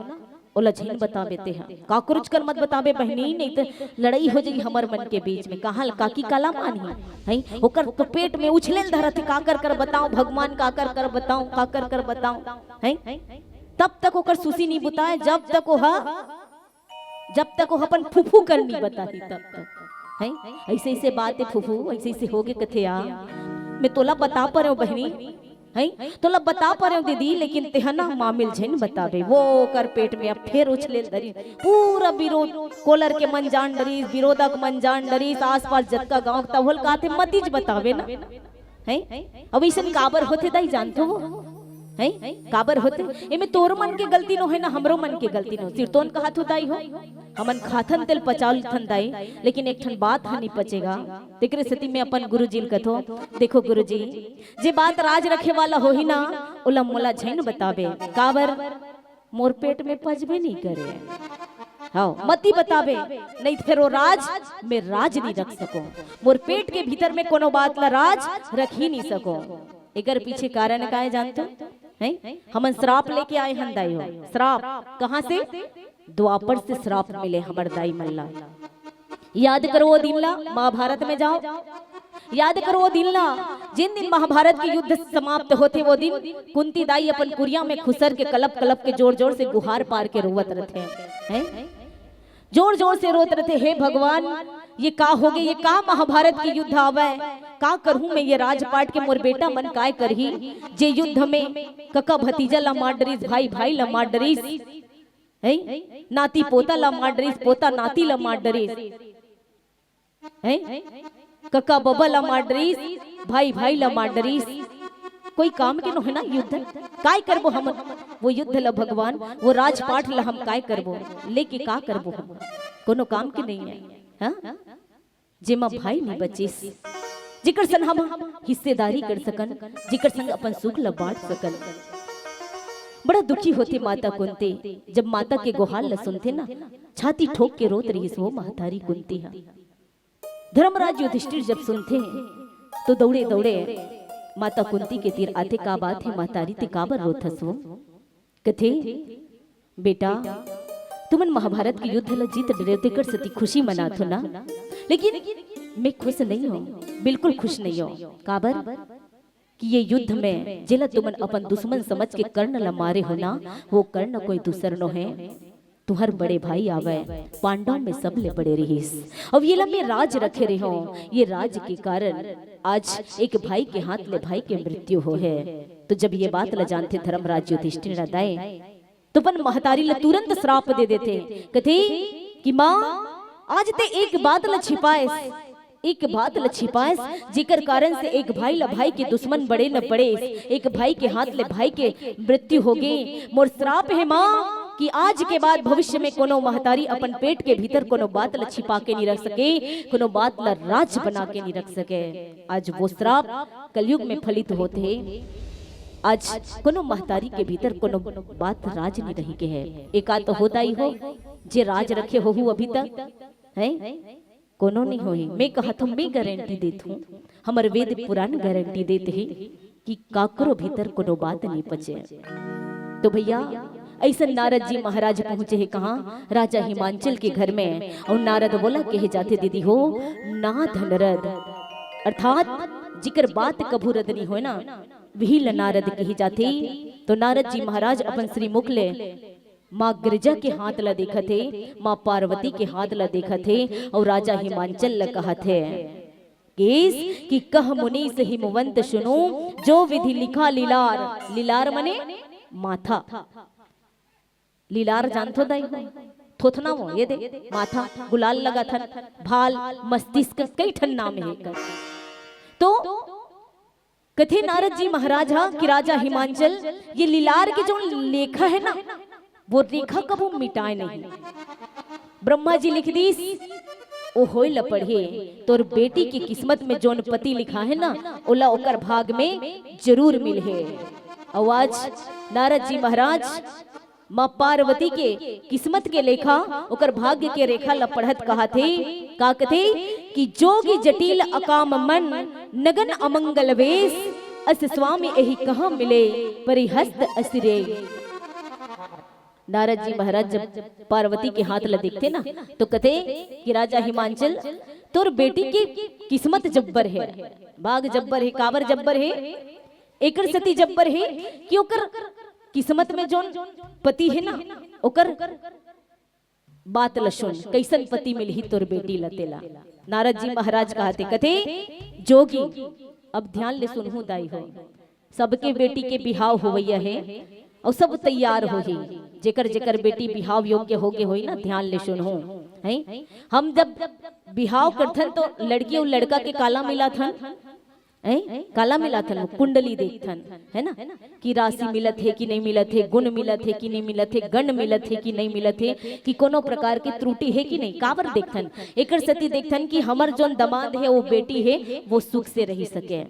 ओला झिन बताबे तेहा। काकरोच कर मत बताबे बहिनी, नहीं त लड़ई हो जाई हमर मन के बीच में। कहाँ ल काकी काला मानही? हैं? ओकर तो पेट में उछले ल धरत हे, काकर कर बताओ भगवान, काकर कर बताओ, काकर कर बताओ, हैं? तब तक ओकर सुसी नहीं बुताए, जब तक ओहा, जब तक वो अपन फूफू कर नहीं बताही, तब तक। हैं? ऐसे ऐसे बात हे फूफू, ऐसे ऐसे होगे कथे आ। मैं तोला बता परेव बहिनी, हैं? तोला बता परेव दीदी, लेकिन तेहा ना मामिल झिन बताबे। वो ओकर पेट में अब फेर उछले ल धरिस। पूरा बिरोध, कोलर के मन जान डरिस, बिरोदा के मन जान डरिस, आसपास जतका गांव के तभो ल काथे मतिच बताबे ना। हैं? अब अइसन काबर होथे दाई, जानथो वो? हैं? काबर होथे? एमे तोर मन के गलती नो हे ना, हमरो मन के गलती नो। सिरतोन कहत हो दाई हो, हमन खाथन तेल पचा लेथन दाई, लेकिन एक ठन बात ह नहीं पचेगा। तेकरे सेती मैं अपन गुरुजी ल कथो, देखो गुरुजी, जे बात राज रखे वाला होही ना, ओला मोला झिन बताबे। काबर? मोर पेट में पचबे नहीं करे। हाँ, मती बताबे, नहीं त फेर वो राज में राज नहीं रख सको। मोर पेट के भीतर में कोनो बात ला राज रख ही नहीं सको। एकर पीछे कारण का हे जानथो? हैं? हमन श्राप लेके आए हन दाई हो। श्राप कहाँ से? द्वापर से श्राप मिले हमर दाई मन ला। याद करो वो दिन ला, महाभारत में जाओ, याद करो वो दिन ला, जिन दिन महाभारत के युद्ध समाप्त होथे, वो दिन कुंती दाई अपन कुरिया में खुसर के कलप कलप के जोर जोर से गुहार पार के रोवत रथे। हैं? जोर जोर से रोत रथे, "हे भगवान, ये का होगे? ये का महाभारत के युद्ध आवय? का करहूं मैं ये राजपाट के? मोर बेटा मन काय करही? जे युद्ध में कका भतीजा ला मार डरिस, भाई भाई ला मार डरिस, हैं? नाती पोता ला मार डरिस, पोता नाती ला मार डरिस, हैं? कका बबा ला मार डरिस, भाई भाई ला मार डरिस। कोई काम के नोहे ना युद्ध, काय करबो हमन? वो युद्ध ला भगवान, वो राजपाट ला हम काय करबो? लेके का करबो हमन? कोनो काम के नहीं है।" हाँ? जेमा भाई नहीं बचिस, जेकर संग हम हिस्सेदारी कर सकन, जेकर संग अपन सुख ला बांट सकन। बड़ा दुखी होथे माता कुंती, जब माता के गोहार ला सुनथे ना, छाती ठोक के रोत रहिस वो महतारी कुंती हा। धर्मराज युधिष्ठिर जब सुनथे, तो दौड़े दौड़े माता कुंती के तीर आथे, "का बात हे महतारी, ते काबर रोथस वो?" कथे, "बेटा, तुमन महाभारत के युद्ध ला जीत डरे हो, तेकर सेती खुशी मनाथो ना, लेकिन मैं खुश नहीं हूँ, बिल्कुल खुश नहीं हूँ।" काबर? कि ये युद्ध में जेला तुमन अपन दुश्मन समझ के कर्ण ला मारे हो ना, वो कर्ण कोई दूसर नोहे, तुहर बड़े भाई आवय, पांडव में सबले बड़े रहिस। अब येला मैं राज रखे रहे हूँ, ये राज के कारण आज एक भाई के हाथ ले भाई के मृत्यु हो है। तो जब ये बात ला जानथे धर्मराज युधिष्ठिर दाई, तो अपन महतारी ला तुरंत श्राप दे देथे, कथे कि माँ, आज ते एक बात ला छिपाएस, एक बात ला छिपाएस, जेकर कारण से एक भाई ला भाई के दुश्मन बड़े न पड़े, एक भाई के हाथ ले भाई के मृत्यु होगे। मोर श्राप हे माँ कि आज के बाद भविष्य में कोनो महतारी अपन पेट के भीतर कोनो बात ला छिपा के नहीं रख सके, कोनो बात ला राज बना के नहीं रख सके। आज वो श्राप कलयुग में फलित होत हे। आज कोनो महतारी के भीतर कोनो बात राज नहीं रही के है। एका तो होता ही हो, जे राज रखे होहू अभी तक, हैं? कोनो नहीं होही। मैं कहत हूँ, मैं गारंटी देत हूँ, हमर वेद पुराण गारंटी देत हे कि काकरो भीतर कोनो बात नहीं पचे। तो भैया, ऐसन नारद जी महाराज पहुंचे हे कहाँ? राजा हिमांचल के घर में। और नारद बोला कहे जाथे, दीदी हो, ना धनरद, अर्थात जिकर बात कभू रद नहीं होय ना, वही ल नारद कहे जाथे। तो नारद जी महाराज अपन श्रीमुख ले माँ गिरजा के हाथ ला देखत हे, माँ पार्वती के हाथ ला देखत हे, और राजा हिमांचल ला कहत हे, केस कि कह मुनीस हिमवंत सुनो, जो विधि लिखा लीलार। लीलार मने माथा। लीलार जानथो दाई हो? थोथना वो, ये दे, माथा, गुलाल लगाथन, भाल, मस्तिष्क, कई ठन नाम हे एकर। तो कथे नारद जी महाराज हा कि राजा हिमांचल, ये लीलार के जो लेखा है ना, वो रेखा कभू मिटाए नहीं। ब्रह्मा जी लिख दीस, ओ होय ल पढ़े, तोर बेटी के किस्मत में जोन पति लिखा है ना, ओला ओकर भाग में जरूर मिलहे। अउ आज नारद जी महाराज माँ पार्वती के किस्मत के लेखा, ओकर भाग्य के रेखा ल पढ़त कहत हे, का कथे कि जोगी जटिल अकाम मन, नगन अमंगल वेश, अस स्वामी एहि कहाँ मिले, परिहस्त असिरे। नारद जी महाराज जब पार्वती के हाथ ल देखथे ना, तो कथे कि राजा हिमांचल, तोर बेटी के किस्मत जब्बर हे, भाग जब्बर हे, काबर जब्बर हे? एकर सेती जब्बर हे कि ओकर किस्मत में जोन पति हे ना, ओकर बात ल सुन, कइसन पति मिलही तोर बेटी ल तेला। नारद जी महाराज कहथे, कथे, जोगी, अब ध्यान ले सुनहू दाई हो, सबके बेटी के बिहाव होवइया हे, अउ सब तैयार होही। जेकर जेकर बेटी बिहाव योग्य होगे होही ना, ध्यान ले सुनहू, हैं? हम जब बिहाव करथन तो लड़की अउ लड़का के काला मिलाथन, हैं? काला मिलाथन, कुंडली देखथन, है ना, कि राशि मिलत हे कि नहीं मिलत हे, गुण मिलत हे कि नहीं मिलत हे, गण मिलत हे कि नहीं मिलत हे, कि कोनो प्रकार के त्रुटि हे कि नहीं, काबर देखथन? एकर सेती देखथन कि हमर जोन दमाद हे, वो बेटी हे, वो सुख से रहि सके।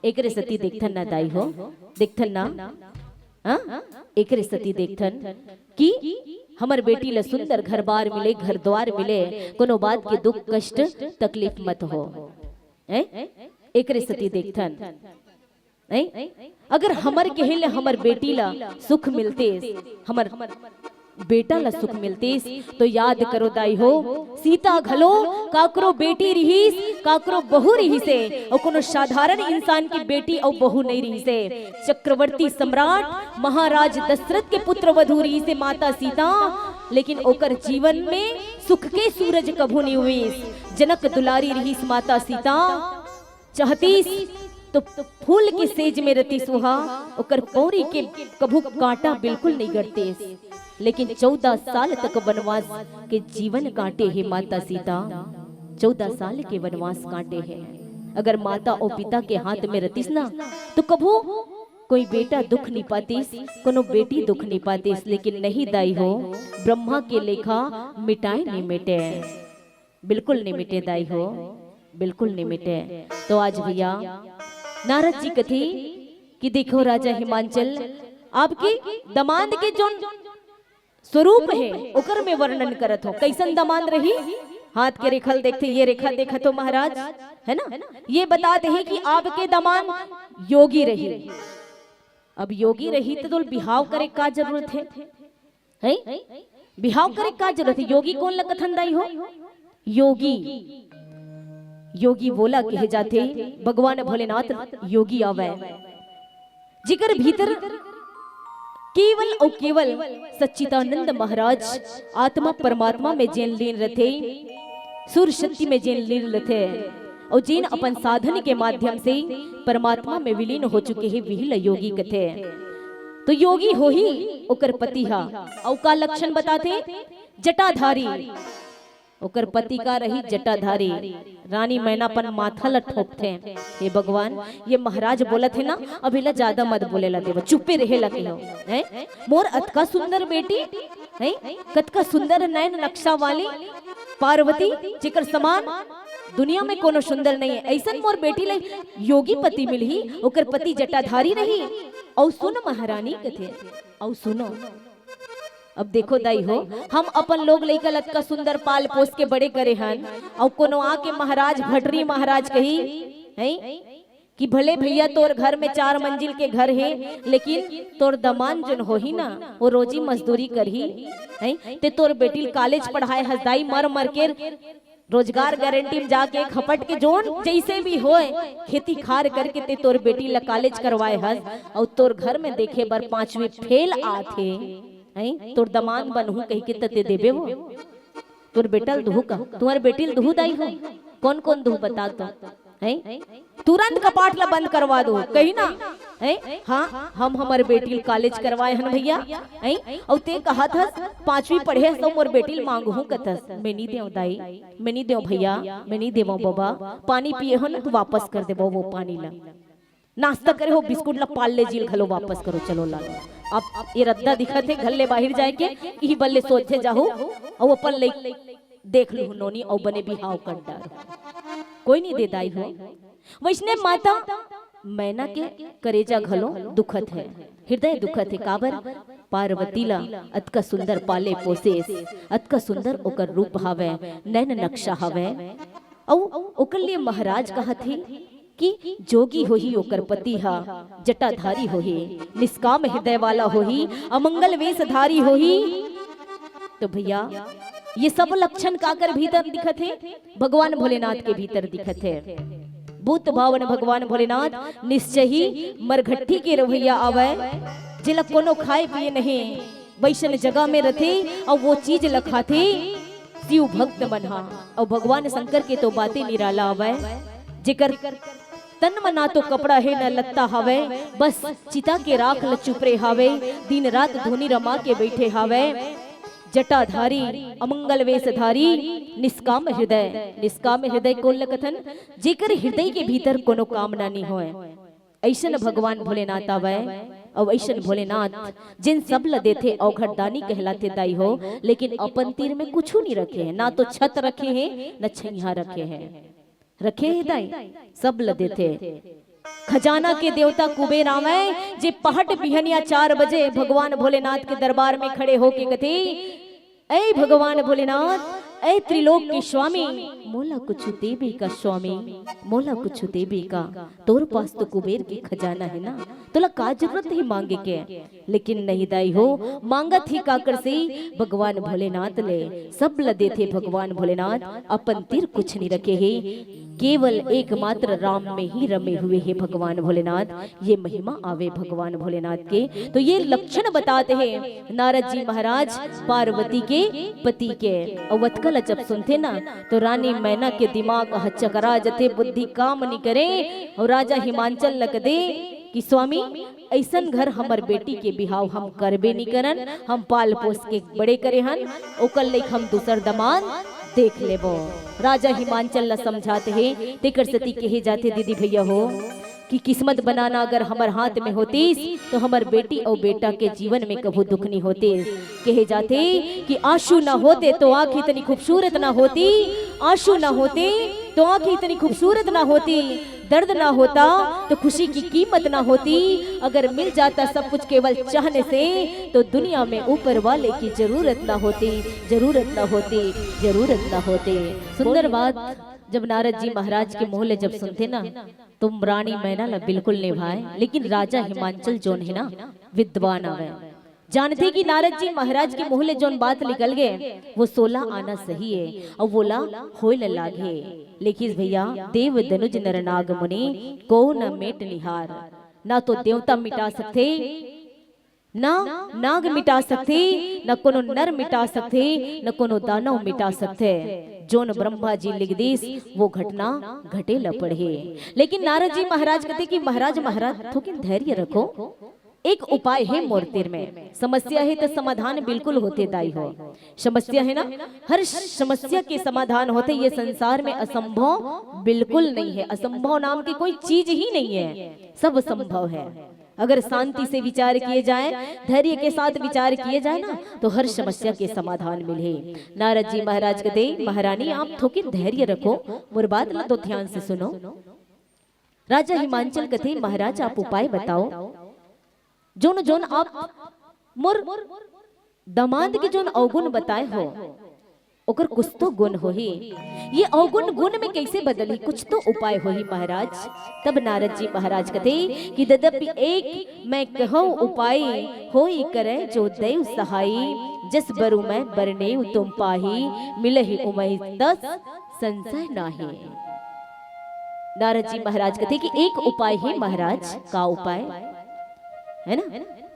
एकरे सेती देखथन ना दाई हो, देखथन ना, हाँ? एकरे सेती देखथन कि हमर बेटी ल सुंदर घर बार मिले, घर द्वार मिले, कोनो बात के दुख कष्ट तकलीफ मत हो, हैं? एकरे सेती देखथन, हैं? अगर हमर केहे ले हमर बेटी ल सुख मिलते, हमर बेटा ला सुख मिलतिस। तो याद करो दाई हो, सीता घलो काकरो बेटी रिहिस, काकरो बहू रिहिसे, अउ कोनो साधारण इंसान के बेटी अउ बहू नइ रिहिसे। चक्रवर्ती सम्राट महाराज दशरथ के पुत्र वधू रिहिसे माता सीता, लेकिन ओकर जीवन में सुख के सूरज कभू नइ उइस। जनक दुलारी रिहिस माता सीता, चाहतिस तो फूल के सेज में रतिस ओहा, ओकर पौरी के कभू कांटा बिल्कुल नइ गड़तिस। लेकिन चौदह साल तक वनवास के जीवन काटे हे माता सीता, चौदह साल के वनवास काटे हे। अगर माता अउ पिता के हाथ में रतिस ना, तो कभू कोई बेटा दुख नइ पातिस, कोनो बेटी दुख नइ पातिस। लेकिन नहीं दाई हो, ब्रह्मा के लेखा मिटाय नइ मिटे, बिल्कुल नइ मिटे दाई हो, बिल्कुल नइ मिटे। तो आज भैया नारद जी कथे कि देखो राजा हिमांचल, आपके दमांद के जोन स्वरूप हे, ओकर में वर्णन करत हो। कइसन दमांद रही? हाथ के रेखा ल देखथे, ये रेखा देखत हो महाराज, हे ना? ये बतात हे कि आपके दमांद योगी रही। अब योगी रही त तोला बिहाव करे का जरूरत हे? हैं? बिहाव करे का जरूरत हे? योगी कोन ल कथन दाई हो? योगी, योगी वोला कहे जाथे, भगवान भोलेनाथ योगी आवय, जेकर भीतर केवल अउ केवल सच्चिदानंद महाराज आत्मा परमात्मा में जेन लीन रथे, सुर शक्ति में जेन लीन रथे, अउ जेन अपन साधन के माध्यम से परमात्मा में विलीन हो चुके हे, विही ल योगी कथे। तो योगी होही ओकर पति हा। अउ का लक्षण बताथे? जटाधारी। ओकर पति का रही? जटाधारी। रानी मैना अपन माथा ल ठोकथे, हे भगवान, ये महाराज बोलत हे ना, अब एला ज्यादा मत बोले ला देवा, चुप्पे रहे ला कहो, हैं? मोर अतका सुंदर बेटी, हैं? कतका सुंदर नैन नक्शा वाली पार्वती, जेकर समान दुनिया में कोनो सुंदर नहीं हे। अइसन मोर बेटी ले योगी पति मिलही, ओकर पति जटाधारी रही। अउ सुन महारानी कथे, अउ सुनो, अब देखो दाई हो, हम अपन लोग लइका ल अतका सुंदर पाल पोस के बड़े करे हन, अउ कोनो आके महाराज भटरी महाराज कही, हैं, कि भले भैया तोर घर में चार मंजिल के घर हे, लेकिन तोर दमांद जोन होही ना, वो रोजी मजदूरी करही, हैं, ते तोर बेटी ल कॉलेज पढ़ाए हस दाई, मर मर के रोजगार गारंटी में जाके खपट के जोन जइसे भी होय, खेती खार करके ते तोर बेटी ल कॉलेज करवाए हस, अउ तोर घर में देखे बर पांचवी फेल आथे, हैं, तोर दमांद बनहूं कहिके त ते देबे वो? तोर बेटा ल दुहू का? तुम्हर बेटी ल दुहू दाई हो? कोन कोन दुहू बता तो, हैं? तुरंत कपाट ला बंद करवा दो, कही ना, हैं? हाँ, हम हमर बेटी ल कॉलेज करवाए हन भैया, हैं? अउ ते कहत हस पांचवी पढ़े हस त मोर बेटी ल मांगहूं कथस, मैं नी देव दाई, मैं नी देव भैया, मैं नी देवं बबा। पानी पिए हो ना तो वापस कर देबो वो पानी ला। नाश्ता करे हो बिस्कुट ला, पार्ले जी ल घलो वापस करो, चलो ला लो। अब ये रद्दा दिखत हे घर ले बाहिर जाए के, इही बल्ले सोचथे जाहू, अउ अपन ले देख लूहू नोनी अउ बने बिहाव कर डार। कोई नी दे दाई हो। वइसने माता मैना के करेजा घलो दुखत हे, हृदय दुखत हे। काबर? पार्वती ला अतका सुंदर पाले पोसेस, अतका सुंदर ओकर रूप हावय, नैन नक्शा हावय। अउ ओकर लिए महाराज कहत हे कि जोगी होही ओकर पति हा, जटाधारी होही, निष्काम हृदय वाला होही, अमंगल वेशधारी होही। तो भैया, ये सब लक्षण काकर भीतर दिखत हे? भगवान भोलेनाथ के भीतर दिखत हे। भूत भावन भगवान भोलेनाथ निश्चय ही मरघट्टी के रवैया आवय, जेला कोनो खाए पिए नहीं, वैसन जगह में रथे अउ वो चीज ल खाथे शिव भक्त मन हा। अउ भगवान शंकर के तो बातें निराला आवय, जेकर तन म ना तो कपड़ा हे, न लत्ता हवय, बस चिता के राख ल चुपरे हावय, दिन रात धुनी रमा के बइठे हावय। जटाधारी, अमंगल वेशधारी, निष्काम हृदय। निष्काम हृदय कोन ल कथन? जेकर हृदय के भीतर कोनो कामना नी होय, अइसन भगवान भोलेनाथ आवय। अउ अइसन भोलेनाथ, जेन सब ल देथे, अवघट दानी कहलाथे दाई हो, लेकिन अपन तीर में कुछु नी रखे हे, ना तो छत रखे हे, न छैहा रखे हे। रखे हे दाई, सब ल देथे। खजाना के देवता कुबेर आवय, जे पहट बिहनिया चार बजे भगवान भोलेनाथ के दरबार में खड़े होके कथे, "ऐ भगवान भोलेनाथ, ऐ त्रिलोक के स्वामी, मोला कुछु देबे का स्वामी, मोला कुछु देबे का।" तोर पास तो कुबेर के खजाना हे ना, तोला का जरूरत हे मांगे के? लेकिन नहीं दाई हो, मांगत ही काकर से? भगवान भोलेनाथ ले। सब ल देथे भगवान भोलेनाथ, अपन तीर कुछ नहीं रखे हे। केवल एकमात्र राम में ही रमे हुए हे भगवान भोलेनाथ। ये महिमा आवे भगवान भोलेनाथ के। तो ये लक्षण बताते हैं नारद जी महाराज पार्वती के पति के। अउ अतका ल जब सुनथे ना, तो रानी मैना के दिमाग ह चकरा जथे, बुद्धि काम नहीं करे। अउ राजा हिमांचल ल कथे कि स्वामी, अइसन घर हमर बेटी के बिहाव हम करबे नहीं करन, हम पाल पोस के बड़े करे हन, ओकर लइक हम दूसर दमाद देख लेबो। राजा हिमांचल ल समझात हे, तेकर सेती कहे जाथे दीदी भैया हो कि किस्मत बनाना अगर हमर हाथ में होतिस, तो हमर बेटी अउ बेटा के जीवन में कभू दुख नहीं होतिस। कहे जाथे कि आंसू ना होते तो आंख इतनी खूबसूरत ना होती, आंसू ना होते तो आंख इतनी खूबसूरत ना होती, दर्द ना होता तो खुशी की कीमत ना होती, अगर मिल जाता सब कुछ केवल चाहने से, तो दुनिया में ऊपर वाले की जरूरत ना होती, जरूरत ना होती, जरूरत ना होती। सुंदर बात। जब नारद जी महाराज के मुंह ले जब सुनथे ना, तो रानी मैना ला बिल्कुल नहीं भाए, लेकिन राजा हिमांचल जोन हे ना, विद्वान आवे, जानथे कि नारद जी महाराज के मुंह ले जोन बात निकल गे, वो सोला आना सही हे, अउ वोला होय ल लागे। लेकिस भैया, देव दनुज नर नाग मुनि, को न मेट निहार। ना तो देवता मिटा सकथे, ना नाग मिटा सकथे, ना कोनो नर मिटा सकथे, ना कोनो दानव मिटा सकथे। जोन ब्रह्मा जी लिख दिस, वो घटना घटे ल पड़ही। लेकिन नारद जी महाराज कथे कि महाराज, महाराज, थोकिन धैर्य रखो, एक उपाय हे मोर तीर में। समस्या हे त समाधान बिल्कुल होथे दाई हो। समस्या हे ना, हर समस्या के समाधान होथे। ये संसार में असंभव बिल्कुल नहीं हे, असंभव नाम की कोई चीज ही नहीं हे, सब संभव हे। अगर शांति से विचार किए जाए, धैर्य के साथ विचार किए जाए ना, तो हर समस्या के समाधान मिलही। नारद जी महाराज कथे, महारानी, आप थोकिन धैर्य रखो, मोर बात ला तो ध्यान से सुनो। राजा हिमांचल कथे, महाराज, आप उपाय बताओ, जोन जोन आप मोर दमांद के जोन अवगुण बताए हो, ओकर कुछ तो गुण होही। ये अवगुण गुण में कैसे बदलही, कुछ तो उपाय होही महाराज। तब नारद जी महाराज कथे कि यद्यपि एक मैं कहूँ उपाय, होई करे जो दैव सहाई, जस बरु मैं बरनेव तुम पाही, मिलही उमय तस संशय नाही। नारद जी महाराज कथे कि एक उपाय हे महाराज। का उपाय? हे ना,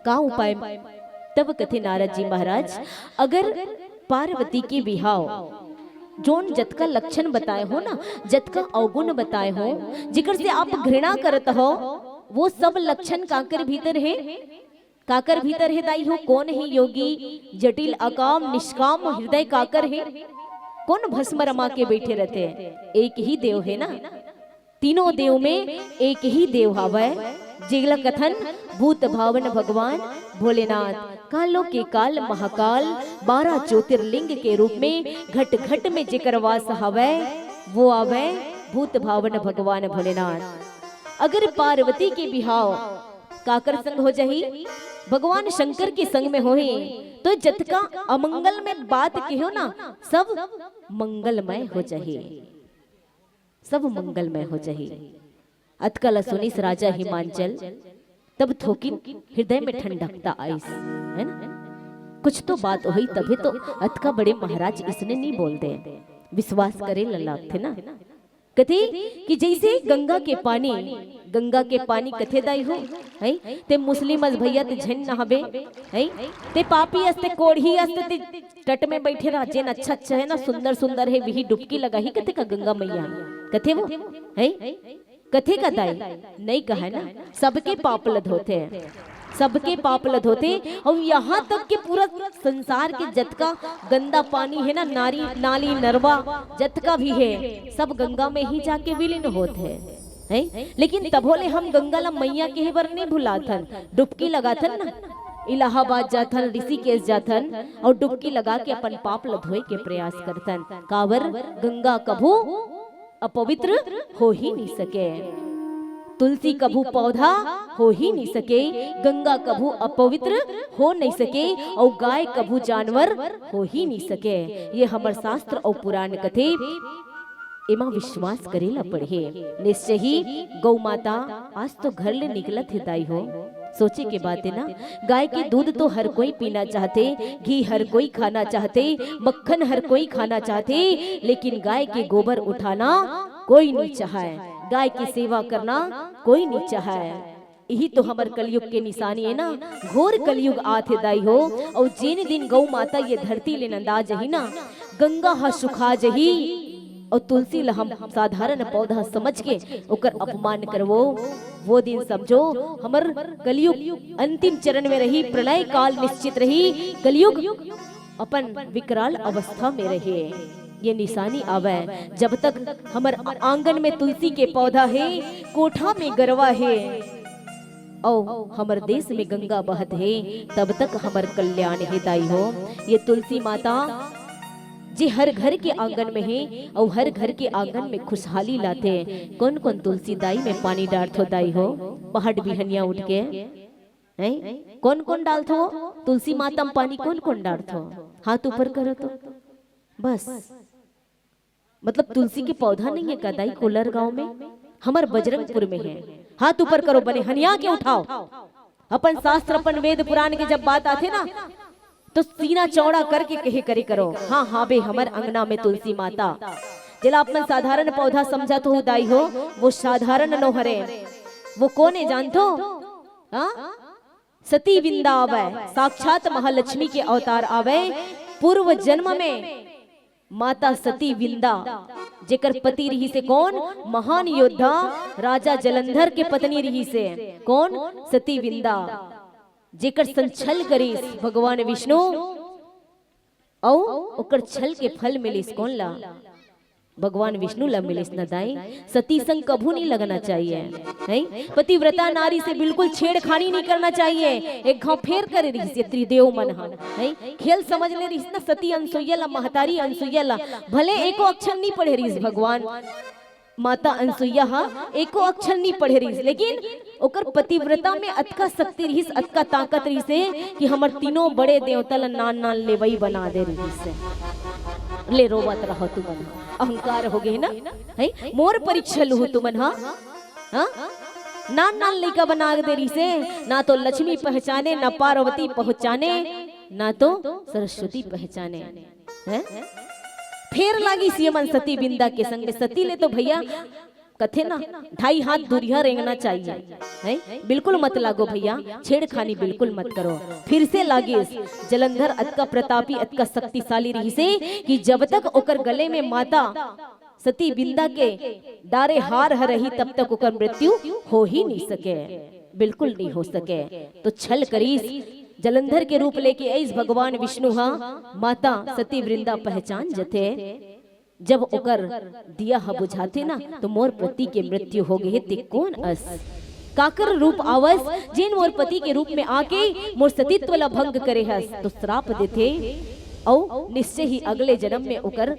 का उपाय? तब कथे नारद जी महाराज, अगर पार्वती के बिहाव, जोन जतका लक्षण बताए हो ना, जतका अवगुण बताए हो, जेकर से आप घृणा करत हो, वो सब लक्षण काकर भीतर हे? काकर भीतर हे दाई हो? कोन हे योगी, जटिल, अकाम, निष्काम हृदय काकर हे? कोन भस्म रमा के बैठे रथे? एक ही देव हे ना, तीनों देव में एक ही देव हावय, जेला कथन भूत भावन भगवान भोलेनाथ। कालों के काल महाकाल, बारह ज्योतिर्लिंग के रूप में घट घट में जेकर वास हावय, वो आवय भूत भावन भगवान भोलेनाथ। अगर पार्वती के बिहाव काकर संग हो जाही? भगवान शंकर के संग में होही, तो जतका अमंगल में बात कहो ना, सब मंगलमय हो जाही, सब मंगलमय हो जाही। अतका ला सुनिस राजा हिमांचल, तब थोकिन हृदय में ठंडकता आइस, हे ना? कुछ तो बात होही, तभे तो अतका बड़े महाराज इसने नहीं बोल दे, विश्वास करे ला लागथे ना। कथे कि जैसे गंगा के पानी, गंगा के पानी कथे दाई हो, हैं? ते मुस्लिम अस भैया, ते झन नहाबे, हैं? ते पापी अस, ते कोढ़ी अस, ते तट में बैठे रह, जेन अच्छा अच्छा हे ना, सुंदर सुंदर हे, वही डुबकी लगाही कथे का गंगा मैया? कथे वो, हैं? कथे का दाई? नहीं कहे ना, सबके पाप ल धोथे, सबके पाप ल धोथे। अउ यहाँ तक के पूरा संसार के जतका गंदा पानी हे ना, नारी, नाली, नरवा, जतका भी हे, सब गंगा में ही जाके विलीन होत हे, हैं? लेकिन तभो ले हम गंगा ला मैया कहे बर नहीं भुलाथन, डुबकी लगाथन ना। इलाहाबाद जाथन, ऋषिकेश जाथन अउ डुबकी लगा के अपन पाप ल धोए के प्रयास करथन। काबर? गंगा कभू अपवित्र हो ही नहीं सके, तुलसी कभू पौधा हो ही नहीं सके, गंगा कभू अपवित्र हो नहीं सके, अउ गाय कभू जानवर हो ही नहीं सके। ये हमर शास्त्र अउ पुराण कथे। एमा विश्वास करे ला पड़ही। निश्चय ही गौ माता आज तो घर ले निकलत हे दाई हो। सोचे के बात हे ना, गाय के दूध तो हर कोई पीना चाहथे, घी हर कोई खाना चाहथे, मक्खन हर कोई खाना चाहथे, लेकिन गाय के गोबर उठाना कोई नहीं चाहय, गाय के सेवा करना कोई नहीं चाहय। इही तो हमर कलयुग के निशानी हे ना, घोर कलयुग आत हे दाई हो। अउ जेन दिन गौ माता ये धरती ले नंदा जही ना, गंगा ह सुखा जही, अउ तुलसी ल हम साधारण पौधा समझ के ओकर अपमान करवो, वो दिन समझो हमर कलयुग अंतिम चरण में रही, प्रलय काल निश्चित रही, कलयुग अपन विकराल अवस्था में रहे। ये निशानी आवय, जब तक हमर आंगन में तुलसी के पौधा हे, कोठा में गरवा हे, अउ हमर देश में गंगा बहत हे, तब तक हमर कल्याण हे दाई हो। ये तुलसी माता जे हर घर के आंगन में हे अउ हर घर के आंगन में खुशहाली लाथे। कौन कौन तुलसी दाई में पानी डारथो दाई हो? पहाट बिहनिया उठ के, हैं? कौन कौन डालथो तुलसी माता में पानी? कौन कौन डारथो? हाथ ऊपर करो तो। बस, मतलब, तुलसी के पौधा नहीं है का दाई कोलर गांव में? हमर बजरंगपुर में है। हाथ ऊपर करो, बने हनिया के उठाओ। अपन शास्त्र, अपन वेद पुराण के जब बात आथे ना, तो सीना चौड़ा करके कहे करे करो, हाँ हाँ बे, हमर अंगना में तुलसी माता। जेला अपन साधारण पौधा समझत हो दाई हो, वो साधारण नो हरे। वो कोन हे जानथो? हाँ, सती विंदा आवय, साक्षात महालक्ष्मी के अवतार आवय। पूर्व जन्म में माता सती विंदा, जेकर पति रहिसे कोन? महान योद्धा राजा जलंधर के पत्नी रहिसे। कोन? सती विंदा, जेकर संग छल करिस भगवान विष्णु, अउ ओकर छल के फल मिलिस कोन ला? भगवान विष्णु ला मिलिस न दाई। सती संग कभू नहीं लगना चाहिए, हैं? पतिव्रता नारी से बिल्कुल छेड़खानी नहीं करना चाहिए। एक घाव फेर करे रहिसे त्रिदेव मन ह, हैं? खेल समझ ले रहिस ना सती अनसुईया ला, महतारी अनसुईया ला। भले एको अक्षर नहीं पढ़े रहिस भगवान, माता अनसुईया ह एको अक्षर नहीं पढ़े रहिस, लेकिन ओकर पतिव्रता में अतका शक्ति रहिस, अतका ताकत रहिसे कि हमर तीनों बड़े देवता ला नान नान लेवई बना दे रहिसे। ले, रोवत रहो तुमन, अहंकार हो गे ना, है? मोर परीक्षा लुहू तुमन, हाँ? हाँ? नान नान लइका बना दे रहिसे, ना तो लक्ष्मी पहचाने, ना पार्वती पहचाने, ना तो सरस्वती पहचाने, हैं? फेर लागिस ये मन सती बिंदा के संग में। सती ले तो भैया कथे ना, ढाई हाथ दूरिहा रेंगना चाहिए, हैं? बिल्कुल मत लागो भैया, छेड़खानी बिल्कुल मत करो। फिर से लागिस, जलंधर अतका प्रतापी, अतका शक्तिशाली रहिसे कि जब तक ओकर गले में माता सती बिंदा के डारे हार ह रही, तब तक ओकर मृत्यु हो ही नहीं सके, बिल्कुल नहीं हो सके। तो छल करिस, जलंधर के रूप लेके आइस भगवान विष्णु ह, माता सती वृंदा पहचान जथे। जब ओकर दिया ह बुझाथे ना, तो मोर पति के मृत्यु हो गे हे, ते कोन अस? काकर रूप आवस, जेन मोर पति के रूप में आके मोर सतीत्व ला भंग करे हस? तो श्राप देथे, अउ निश्चय ही अगले जन्म में ओकर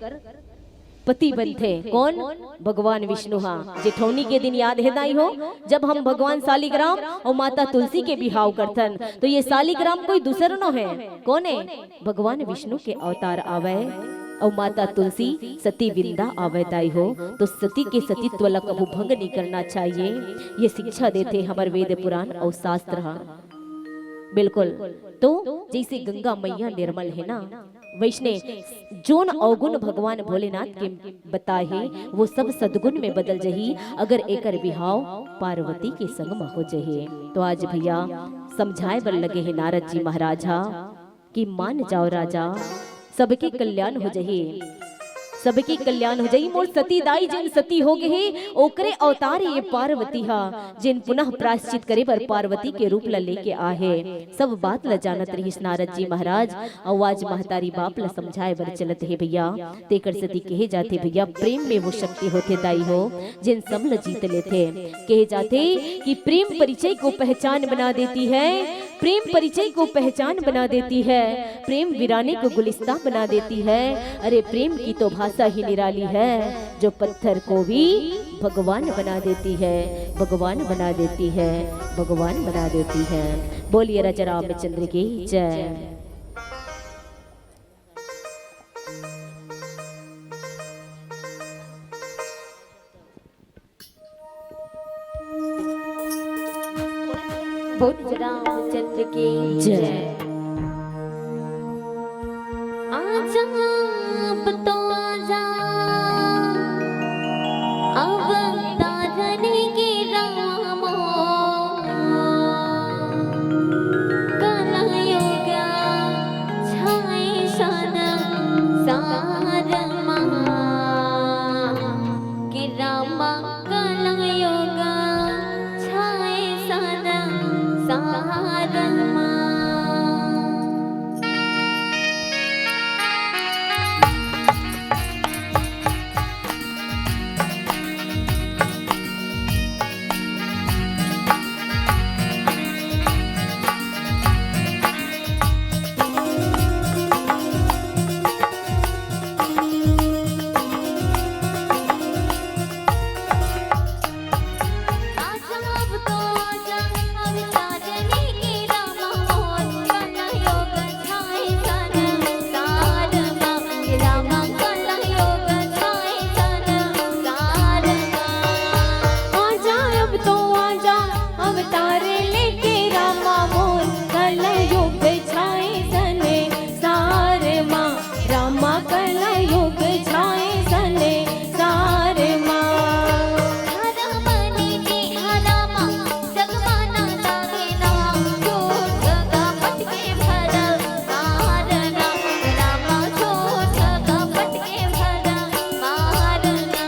पति बनथे। कोन? भगवान विष्णु हा। जेठौनी के दिन याद हे दाई हो, जब हम भगवान शालिग्राम अउ माता तुलसी के बिहाव करथन, तो ये शालिग्राम कोई दूसर नो हे। कोन हे? भगवान विष्णु के अवतार आवय अउ माता तुलसी सती विंदा आवय दाई हो। तो सती के सतीत्व ला कभू भंग नहीं करना चाहिए। ये शिक्षा देथे हमर वेद पुराण अउ शास्त्र हा। बिल्कुल। तो जैसे गंगा मैया निर्मल हे ना, वैसने जोन अवगुण भगवान भोलेनाथ के बताए हे, वो सब सद्गुण में बदल जही, अगर एकर बिहाव पार्वती के संग म हो जही। तो आज भैया समझाए बर लगे हे नारद जी महाराज हा कि मान जाओ राजा, सबके कल्याण हो जही, सबके कल्याण हो जही। मोर सती दाई जेन सती हो गे हे, ओकरे अवतार ये पार्वती हा, जेन पुनः प्रायश्चित करे बर पार्वती के रूप ला लेके आहे। सब बात ला जानत रहिस नारद जी महाराज, अउ आज महतारी बाप ला समझाए बर चलत हे भैया। तेकर सती कहे जाथे भैया, प्रेम में वो शक्ति होथे दाई हो, जेन सब ला जीत लेथे। कहे जाथे कि प्रेम परिचय को पहचान बना देती है, प्रेम परिचय को पहचान बना देती है, प्रेम वीराने को गुलिस्तां बना देती है। अरे प्रेम की तो भाषा ही निराली है, जो पत्थर को भी भगवान बना देती है, भगवान बना देती है, भगवान बना देती है। बोलिए राजा रामचंद्र की जय। बोल रामचंद्र की जय। जय। आजा अब तो आजा, अब तारने के रामो, कलयुग छाए संसार मा, के रामा कलयुग छाए संसार मा। आजा अब तो आजा, अवतार लेके रामा मोर, कलयुग छाए संसार मा, रामा कलयुग छाए संसार मा। हरा बने ते हरा मा, जग मा ना लागे ना, झूठ कपट के भरा मारना, रामा झूठ कपट के भरा मारना।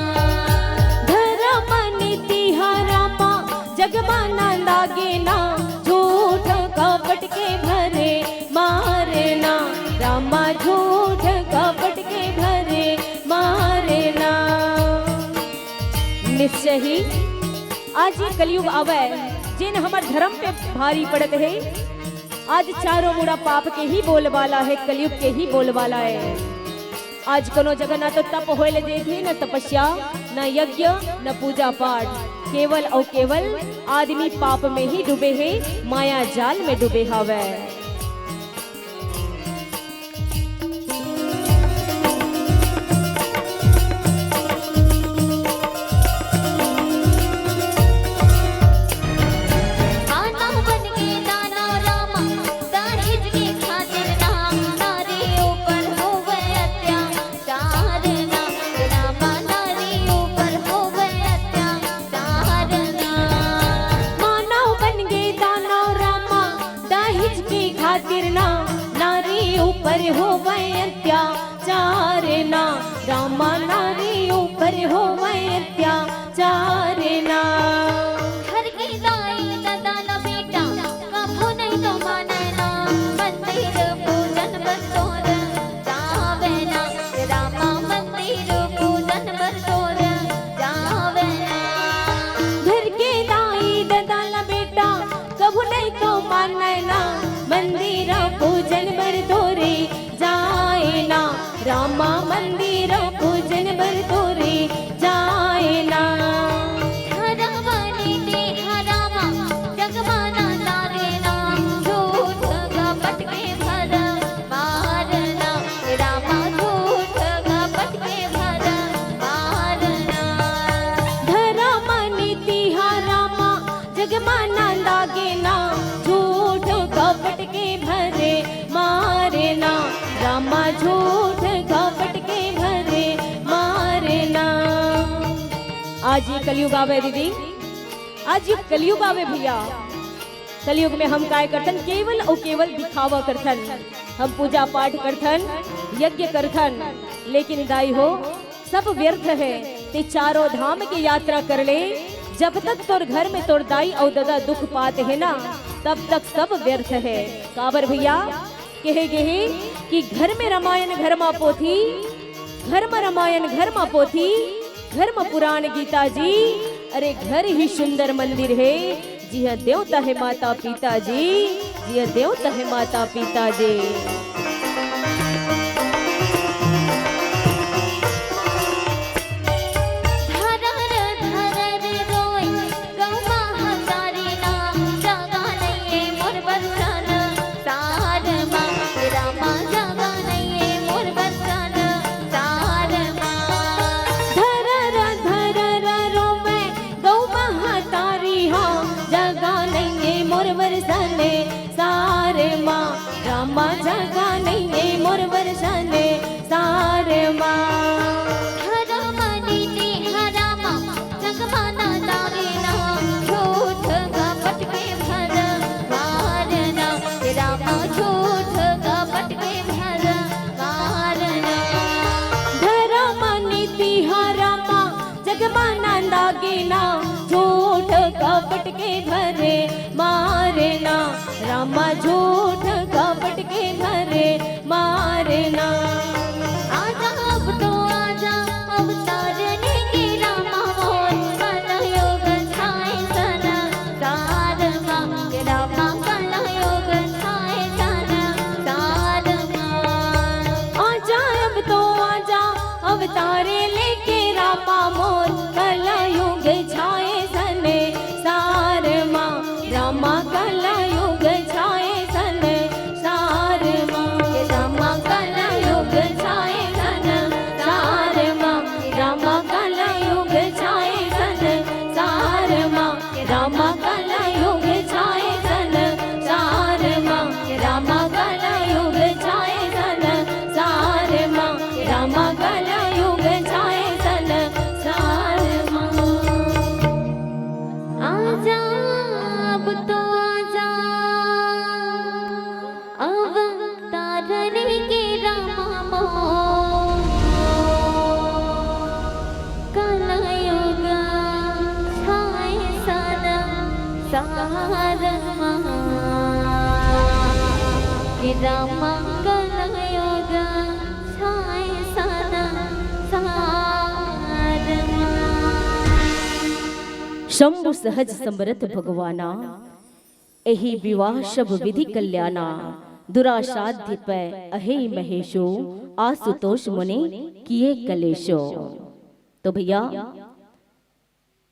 धर्म नीति हरा मा, जग मा ना लागे ना, झूठ कपट के भरे मारना, रामा झूठ कपट के भरे मारना। निश्चय ही आज ये कलयुग आवय, जेन हमर धर्म पे भारी पड़त हे। आज चारों मुड़ा पाप के ही बोलबाला हे, कलयुग के ही बोलबाला हे। आज कोनो जगह ना तो तप होए ल देखे, न तपस्या, न यज्ञ, न पूजा पाठ। केवल अउ केवल आदमी पाप में ही डूबे हे, माया जाल में डूबे हावय। मानव बन के दानव रामा, दहेज के खातिर ना, नारी ऊपर होवे अत्याचार ना, रामा नारी ऊपर होवे अत्याचार ना। मानव बन के दानव रामा, दहेज के खातिर ना, नारी ऊपर होवे अत्याचार ना, रामा नारी ऊपर होवे अत्याचार ना। घर के दाई ददा न बेटा, कभू नहीं तो माने ना, मंदिर पूजन बर तोर जावे ना, रामा मंदिर पूजन बर तोर जावे ना। घर के दाई ददा न बेटा, कभू नहीं तो माने ना, मंदिर पूजन बर तोरे जाए ना, रामा मंदिर पूजन बर तोरे जाए ना। धर्म नीति हरा मा, जग मा ना लागे ना, झूठ कपट के भरा मारना, रामा झूठ कपट के भरा मारना। धर्म नीति हरा मा, जग मा ना लागे ना, झूठ कपट के भरे मारना, रामा झूठ कपट के भरे मारना। आज ये कलयुग आवे दीदी, आज ये कलयुग आवे भैया। कलयुग में हम काय करथन? केवल अउ केवल दिखावा करथन। हम पूजा पाठ करथन, यज्ञ करथन, लेकिन दाई हो, सब व्यर्थ हे। ते चारों धाम के यात्रा कर ले, जब तक तोर घर में तोर दाई अउ ददा दुख पात हे ना, तब तक सब व्यर्थ हे। काबर भैया, कहे गे हे कि घर में रामायण घर मा पोथी, घर मा रामायण घर मा पोथी, घर मा पुराण गीता जी, अरे घर ही सुंदर मंदिर हे, जिहां देवता हे माता पिता जी, जिहां देवता हे माता पिता जी। धरर धरर रोए गौ महतारी ना, जगा नइये मोर बर संसार मा, रामा जगा नइये मोर बर संसार मा। धरर धरर रोवे गौ महतारी हा, जगा नइये मोर बर पाछा का नहीं है मोर बरसन सार मा। हरा मानी नी हरा मा, जग माना दागे ना, झूठ कपट के भर मारना, रामा झूठ कपट के भर मारना। धरा मानी ती हरा मा, जग माना दागे ना, झूठ कपट के भरे मारना, रामा झूठ कपट के भरे मारना। आजा अब तो आजा, अब तारने के रामा मोर, कलयुग छाए सन सार मा, के रामा कलयुग छाए सन सार मा। आजा अब तो आजा, अवतारे लेके रामा मोर, कलयुग छाए सन सार मा, रामा कलयुग छाए सन सार मा, रामा कलयुग छाए सन सार मा, रामा कलयुग छाए सन सार मा, रामा कलयुग छाए सन सार मा, रामा कलयुग छाए सन सार मा, रामा कलयुग छाए सन सार मा। आजा अब तो आजा, अवतारने के रामा मोर, कलयुग छाए सन सार मा, के रामा कलयुग छाए सन सार मा। शंभु सहज समरथ भगवाना, एहि विवाह सब विधि कल्याणा, दुरासाध्य पै अहे महेशो, आशुतोष मुनि किए कलेशो। तो भैया,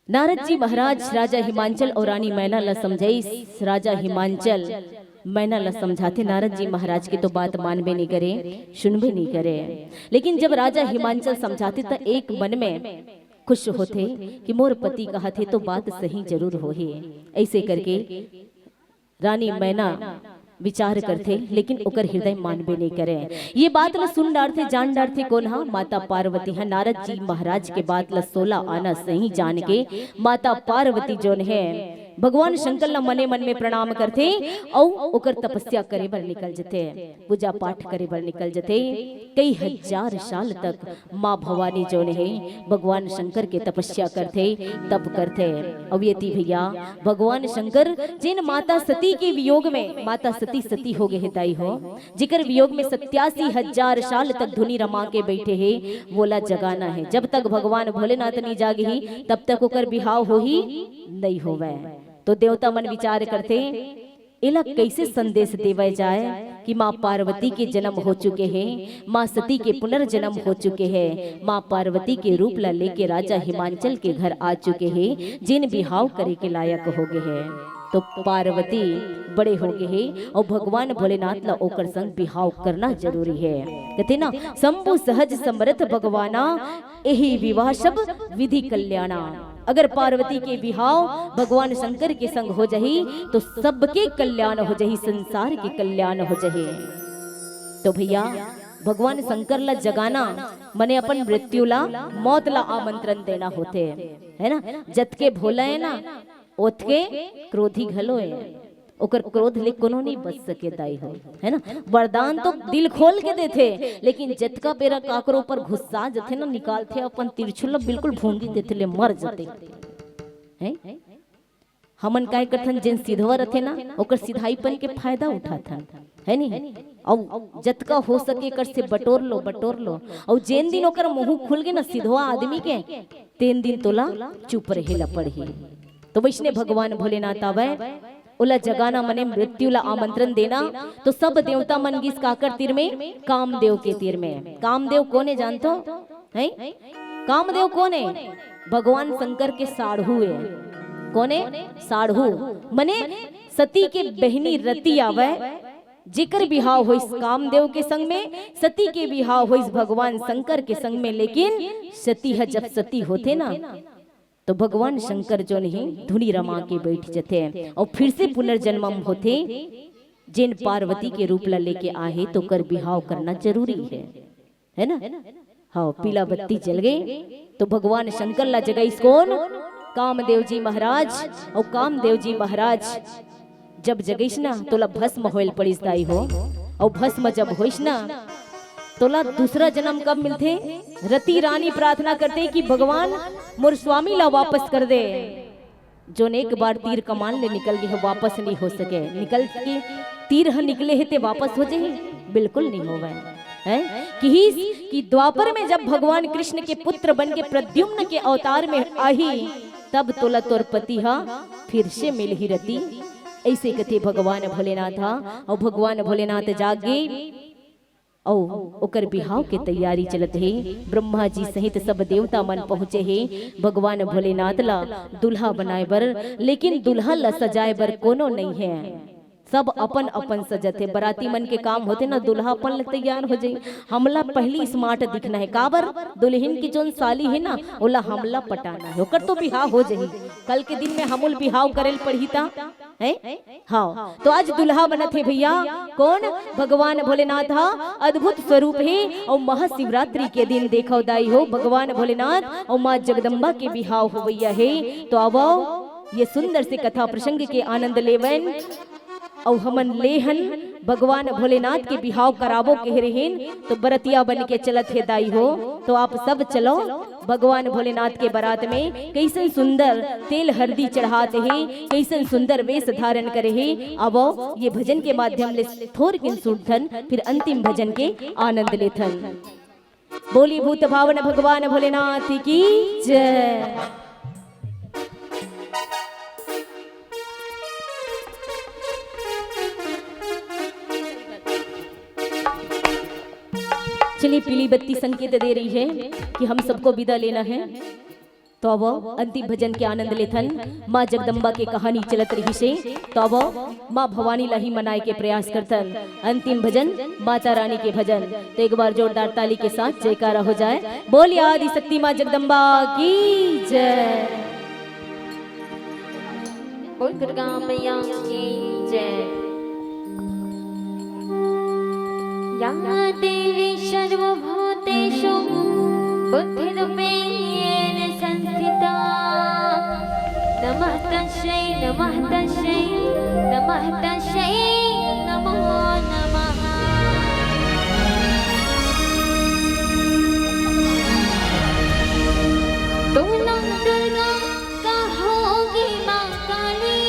नारद जी महाराज राजा हिमांचल और रानी मैना ला समझाइस। राजा हिमांचल मैना ला समझाथे, नारद जी महाराज के तो बात मानबे नहीं करे, सुनबे नहीं करे। लेकिन जब राजा हिमांचल समझाथे त एक मन में खुश होथे कि मोर पति कहत हे तो बात सही जरूर होही। ऐसे करके रानी मैना विचार करथे, लेकिन ओकर हृदय मानबे नहीं करे। ये बात ल सुन डारथे, जान डारथे कोन हा? माता पार्वती हा। नारद जी महाराज के बात ल सोला आना सही जान के माता पार्वती जोन हे, भगवान शंकर ल मने मन में प्रणाम करथे अउ ओकर तपस्या करे बर निकल जथे, पूजा पाठ करे बर निकल जथे। कई हजार साल तक माँ भवानी जोन हे, भगवान शंकर के तपस्या करथे, तप करथे। अउ एती भैया, भगवान शंकर जेन माता सती के वियोग में, माता सती सती हो गे हे दाई हो, जेकर वियोग में सत्यासी हजार साल तक धुनी रमा के बैठे हे, वोला जगाना हे। जब तक भगवान भोलेनाथ नहीं जागही, तब तक ओकर बिहाव होही नहीं होवय। तो देवता मन विचार करथे, एला कइसे संदेश देवय जाय कि माँ पार्वती के जन्म हो चुके हे, माँ सती के पुनर्जन्म हो चुके हे, माँ पार्वती के रूप ला लेके राजा हिमांचल के घर आ चुके हे, जेन बिहाव करे के लायक हो गे हे। तो पार्वती बड़े हो गे हे अउ भगवान भोलेनाथ ला ओकर संग बिहाव करना जरूरी हे। कथे ना, शंभु सहज समरथ भगवाना, एहि विवाह सब विधि कल्याणा। अगर पार्वती के बिहाव भगवान शंकर के संग हो जही, तो सबके कल्याण हो जही, संसार के कल्याण हो जही। तो भैया, भगवान शंकर ला जगाना मने अपन मृत्यु ला, मौत ला आमंत्रण देना होथे, है ना? जतके भोला है ना, ओतके क्रोधी घलो है। ओकर क्रोध ले कोनो नहीं बच सके दाई हो, है ना? वरदान तो दिल खोल के देथे, लेकिन जतका बेरा काकरो ऊपर गुस्सा जथे ना, निकालथे अपन तिरछुल, बिल्कुल भूंगी देथे, ले मर जथे। हैं? हमन काय करथन, जेन सिधवा रथे ना, ओकर सिधाईपन के फायदा उठाथन, है नी? अउ जतका हो सके कर से बटोर लो, बटोर लो। अउ जेन दिन ओकर मुंह खुल गे ना सिधवा आदमी के, तेन दिन तोला चुप रहे ला पड़ही। तो वैसने भगवान भोलेनाथ आवय, ओला जगाना मने मृत्यु ला आमंत्रण देना। तो सब देवता मन गिस काकर तीर में? कामदेव के तीर में। कामदेव कोन हे जानथो? हैं? कामदेव कोन हे? भगवान शंकर के साढ़ू हे। कोन हे? साढ़ू। मने सती के बहिनी रति आवय, जेकर बिहाव होइस कामदेव के संग में, सती के बिहाव होइस भगवान शंकर के संग में, लेकिन सती ह जब सती होथे ना, तो भगवान शंकर जोन हे धुनी रमा के बैठ जथे अउ फिर से पुनर्जन्म होथे। जेन पार्वती के रूप ला लेके आहे, तो ओकर बिहाव करना जरूरी हे, हे ना? हाँ, पीला बत्ती जल गे, तो भगवान शंकर ला जगाइस कोन? कामदेव जी महाराज। अउ कामदेव जी महाराज जब जगाइस ना, तोला भस्म होयल पड़िस दाई हो। अउ भस्म जब होइस ना, तोला दूसरा जन्म कब मिलथे? रति रानी प्रार्थना करथे कि भगवान, मोर स्वामी ला वापस कर दे। जोन एक बार तीर कमान ले निकल गे हे, वापस नहीं हो सके। निकल के तीर ह निकले हे ते वापस हो जाही? बिल्कुल नहीं होवय। हैं? किहिस कि द्वापर में जब भगवान कृष्ण के पुत्र बन के प्रद्युम्न के अवतार में आही, तब तोला तोर पति ह फिर से मिलही रति। ऐसे कथे भगवान भोलेनाथ ह। अउ भगवान भोलेनाथ जाग गे, अउ ओकर बिहाव के तैयारी चलत हे। ब्रह्मा जी सहित सब देवता मन पहुंचे हे भगवान भोलेनाथ ला दूल्हा बनाए बर, लेकिन दूल्हा ला सजाए बर कोनो नइ हे। सब अपन अपन सजत हे। बराती मन के काम होथे ना, दूल्हा अपन ले तैयार हो जाही। हमला पहली smart दिखना हे, काबर? दुल्हन की जोन साली हे ना, ओला हमला पटाना हे, ओकर तो बिहाव हो जाही। कल के दिन में हमू ल बिहाव करे ल पड़ही ता, हैं? हाँ, तो आज दूल्हा बनत हे भैया। कोन? भगवान भोलेनाथ हा अद्भुत स्वरूप हे। अउ महाशिवरात्रि के दिन देखव दाई हो, भगवान भोलेनाथ अउ माँ जगदम्बा के बिहाव होवइया हे। तो आवव, ये सुंदर से कथा प्रसंग के आनंद लेवन। अउ हमन लेहन भगवान भोलेनाथ के बिहाव कराबो कहे रहेन, तो बरतिया बन के चलत हे दाई हो। तो आप सब चलो भगवान भोलेनाथ के बारात में। कइसन सुंदर तेल हरदी चढ़ात हे, कइसन सुंदर वेश धारण करे हे। आवो, ये भजन के माध्यम ले थोरकिन सुनथन, फिर अंतिम भजन के आनंद लेथन। बोली भूत भावन भगवान भोलेनाथ की जय। चलिए, पीली बत्ती संकेत दे रही है कि हम सबको विदा लेना है। तो अब अंतिम भजन के आनंद लेथन। माँ जगदम्बा के कहानी चलत रहिसे, तो अब माँ भवानी ला ही मनाए के प्रयास करथन। अंतिम भजन माता रानी के भजन। तो एक बार जोरदार ताली के साथ जयकारा हो जाए। बोलिए आदि शक्ति माँ जगदम्बा की जय। बोल दुर्गा मैया की जय। या देवी सर्वभूतेषु बुद्धिरूपेण संस्थिता। नमः तस्यै, नमः तस्यै, नमः तस्यै, नमो नमः। तू ना दुर्गा कहोगी माँ काली,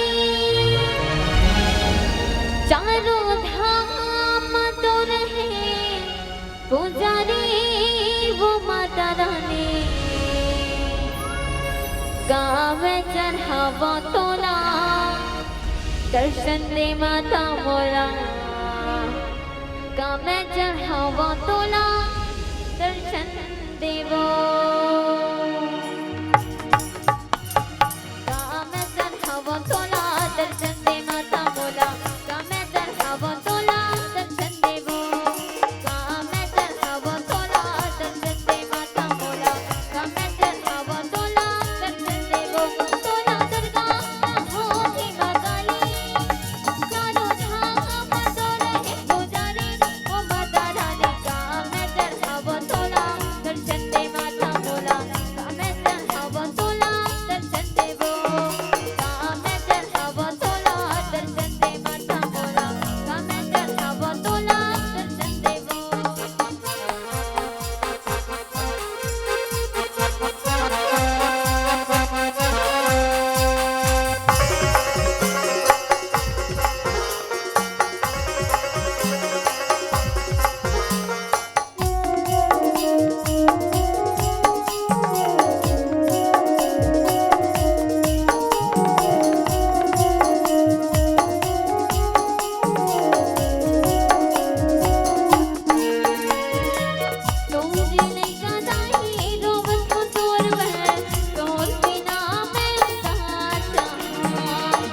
चारों धाम तो रहे पुजारी वो माता रानी। का मैं चढ़ावा तोला दर्शन दे माता मोला, का मैं चढ़ावा तोला दर्शन देवो। का मैं चढ़ावा तोला दर्शन दे माता मोला, का मैं चढ़ावा तोला दर्शन देवो। का मैं चढ़ावा तोला दर्शन दे माता मोला, का मैं चढ़ावा तोला दर्शन देवो। तोला दुर्गा होगी माँ काली, चारों धाम तो रहे पुजारी, ओ माता रानी। का मैं चढ़ावा तोला दर्शन दे माता मोला, का मैं चढ़ावा तोला दर्शन देवो। का मैं चढ़ावा तोला दर्शन दे माता मोला, का मैं चढ़ावा तोला दर्शन देवो।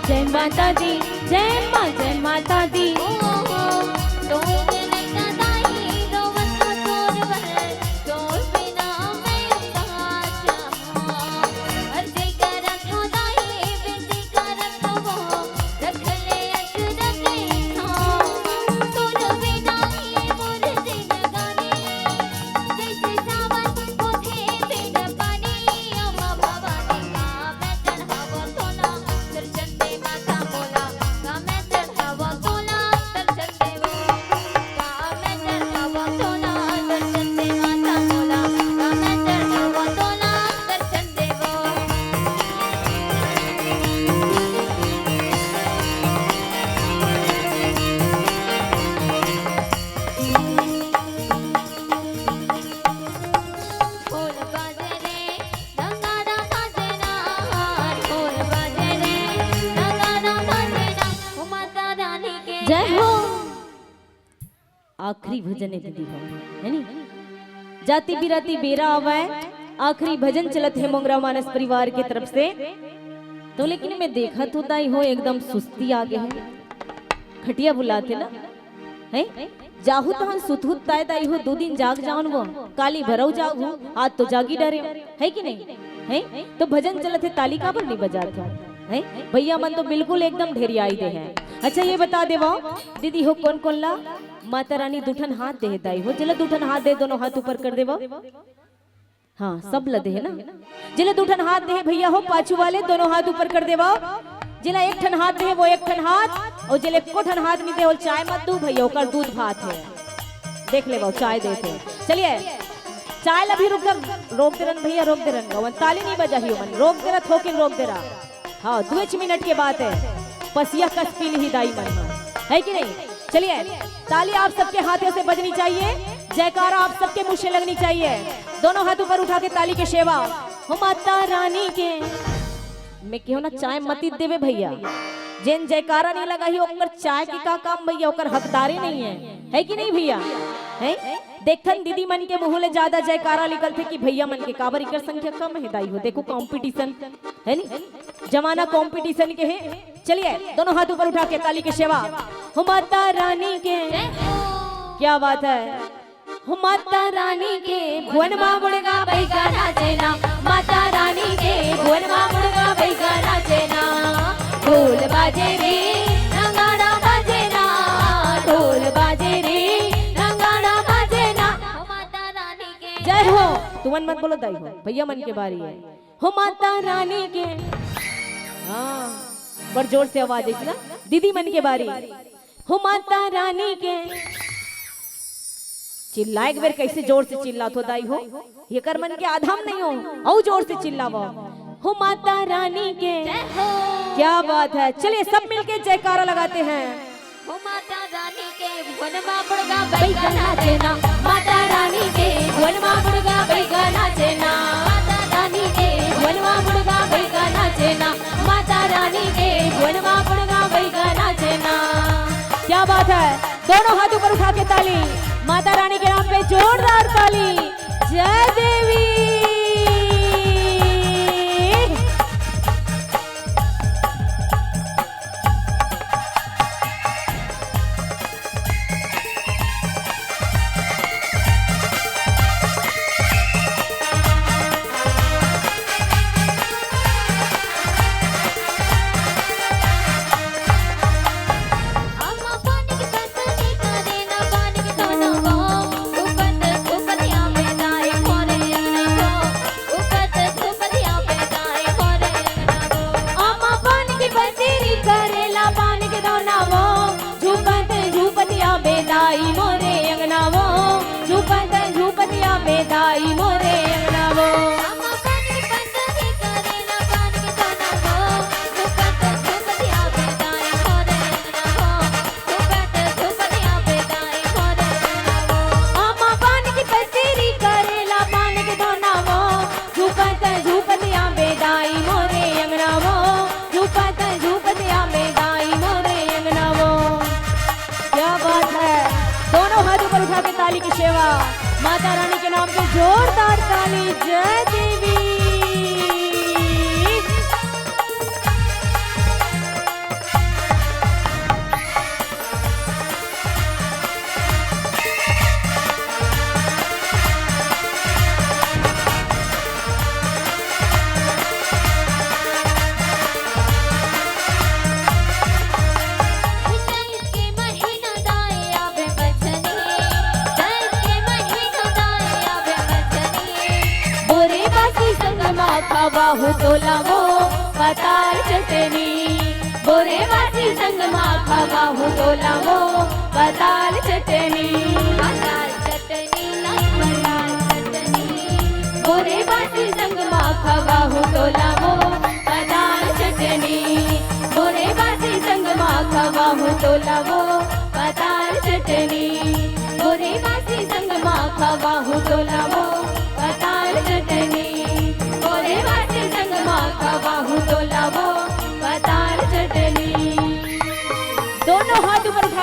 जय माता दी, जय माँ, जय माता दी। आखिरी भजन हे दीदी हो, हे नी? जाति बिराती बेरा आवय, आखिरी भजन चलत हे मोंगरा मानस परिवार के तरफ से। तो लेकिन मैं देखत हों दाई हो, एकदम सुस्ती आ गे हे। खटिया बुलाथे ना, हे? जाहू तहन सुतहू ताय दाई हो, दू दिन जाग जावन वो, काली भरऊ जाहू, आज तो जागी डरे, हे कि नहीं? हे? तो भजन चलत हे, ताली काबर नहीं बजात हो? हे? भैया मन तो बिल्कुल एकदम ढेरियाई दे हे। अच्छा, ये बता देवव दीदी हो, कोन कोन ला माता रानी दू ठन हाथ दे हे दाई हो? जेला दू ठन हाथ दे, दोनों हाथ ऊपर कर देवव। हाँ, सब ला दे हे ना। जेला दू ठन हाथ दे हे भैया हो, पाछू वाले दोनों हाथ ऊपर कर देवव। जेला एक ठन हाथ दे हे, वो एक ठन हाथ, अउ जेला एको ठन हाथ नहीं दे हे, वो चाय मत दू भैया, ओकर दूध भात हे। देख लेवव, चाय देथे। चलिए, चाय ला भी रुक कर रोक दे रहन भैया, रोक दे रहन गा, ओमन ताली नहीं बजाही, ओमन रोक दे रहा, थोकिन रोक दे रहा। हाँ, दुएच मिनट के बात हे, पसिया कस पी लिही दाई मन ह, हे कि नहीं? चलिए, ताली आप सबके हाथों से बजनी चाहिए, जयकारा आप सबके मुंह से लगनी चाहिए। दोनों हाथ ऊपर उठा के ताली के सेवा हो माता रानी के। मैं केहों ना, चाय मती देवे भैया, जेन जयकारा नहीं लगाही, ओकर चाय के का काम भैया, ओकर हकदारे नहीं हे, हे कि नहीं भैया? हे? देखथन दीदी मन के मुंह ले ज्यादा जयकारा निकलथे कि भैया मन के, काबर इकर संख्या कम हे दाई हो। देखो, competition हे नी, जमाना competition के हे। चलिए, दोनों हाथ ऊपर उठा के ताली के सेवा हो माता रानी के। क्या बात है, हो माता रानी के भुवन मा मुड़गा बइगा नाचे ना, माता रानी के भुवन मा मुड़गा बइगा नाचे ना। ढोल बाजे रे, नगाड़ा बाजे ना, ढोल बाजे रे, नगाड़ा बाजे ना। हो माता रानी के जय हो। तुमन मत बोलो दाई हो, भैया मन के बारी हे। हो माता रानी के, हाँ, बड़ जोर से आवाज हे ना, दीदी मन के बारी। हो माता रानी के, चिल्ला एक बेर, कैसे जोर से चिल्लात हो दाई हो, एकर मन के आधा म नहीं हो, अउ जोर से चिल्लावव। हो माता रानी के, क्या बात है। चलिए, सब मिलके जयकारा लगाते हैं। हो माता रानी के भुवन मा मुड़गा बइगा नाचे ना, माता रानी के भुवन मा मुड़गा बइगा नाचे ना, माता रानी के भुवन मा मुड़गा बइगा नाचे ना, माता रानी के भुवन मा मुड़गा बइगा नाचे ना। क्या बात है, दोनों हाथ ऊपर उठा के ताली, माता रानी के नाम पे जोरदार ताली। जय देवी। अम्मा पान की पसेरी करेला पान के दौना वो, झूपत झूपत आबे दाई मोरे अंगना वो, झूपत झूपत आबे दाई मोरे अंगना वो। अम्मा पान की पसेरी करेला पान के दौना वो, झूपत झूपत आबे दाई मोरे अंगना वो। अम्मा पान की पसेरी करेला पान के दौना वो, झूपत झूपत आबे दाई मोरे अंगना वो, झूपत झूपत आबे दाई मोरे अंगना वो। क्या बात है, दोनों हाथ ऊपर उठा के ताली की सेवा, माता रानी के नाम पे जोरदार ताली। जय देवी। बोरे बासी संग मा खावाहूँ तोला वो पताल चटनी, बोरे बासी संग मा खावाहूँ तोला वो पताल चटनी। पताल चटनी, पताल चटनी, बोरे बासी संग मा खावाहूँ तोला वो पताल चटनी, बोरे बासी संग मा खावाहूँ तोला वो पताल चटनी, बोरे बासी संग मा खावाहूँ तोला वो पताल चटनी, बोरे बासी संग मा खावाहूँ तोला वो पताल चटनी। दोनों हाथ ऊपर उठा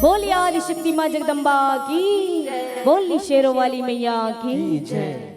बोलिए आदिशक्ति माँ जगदम्बा की, बोलिए शेरों वाली मैया की।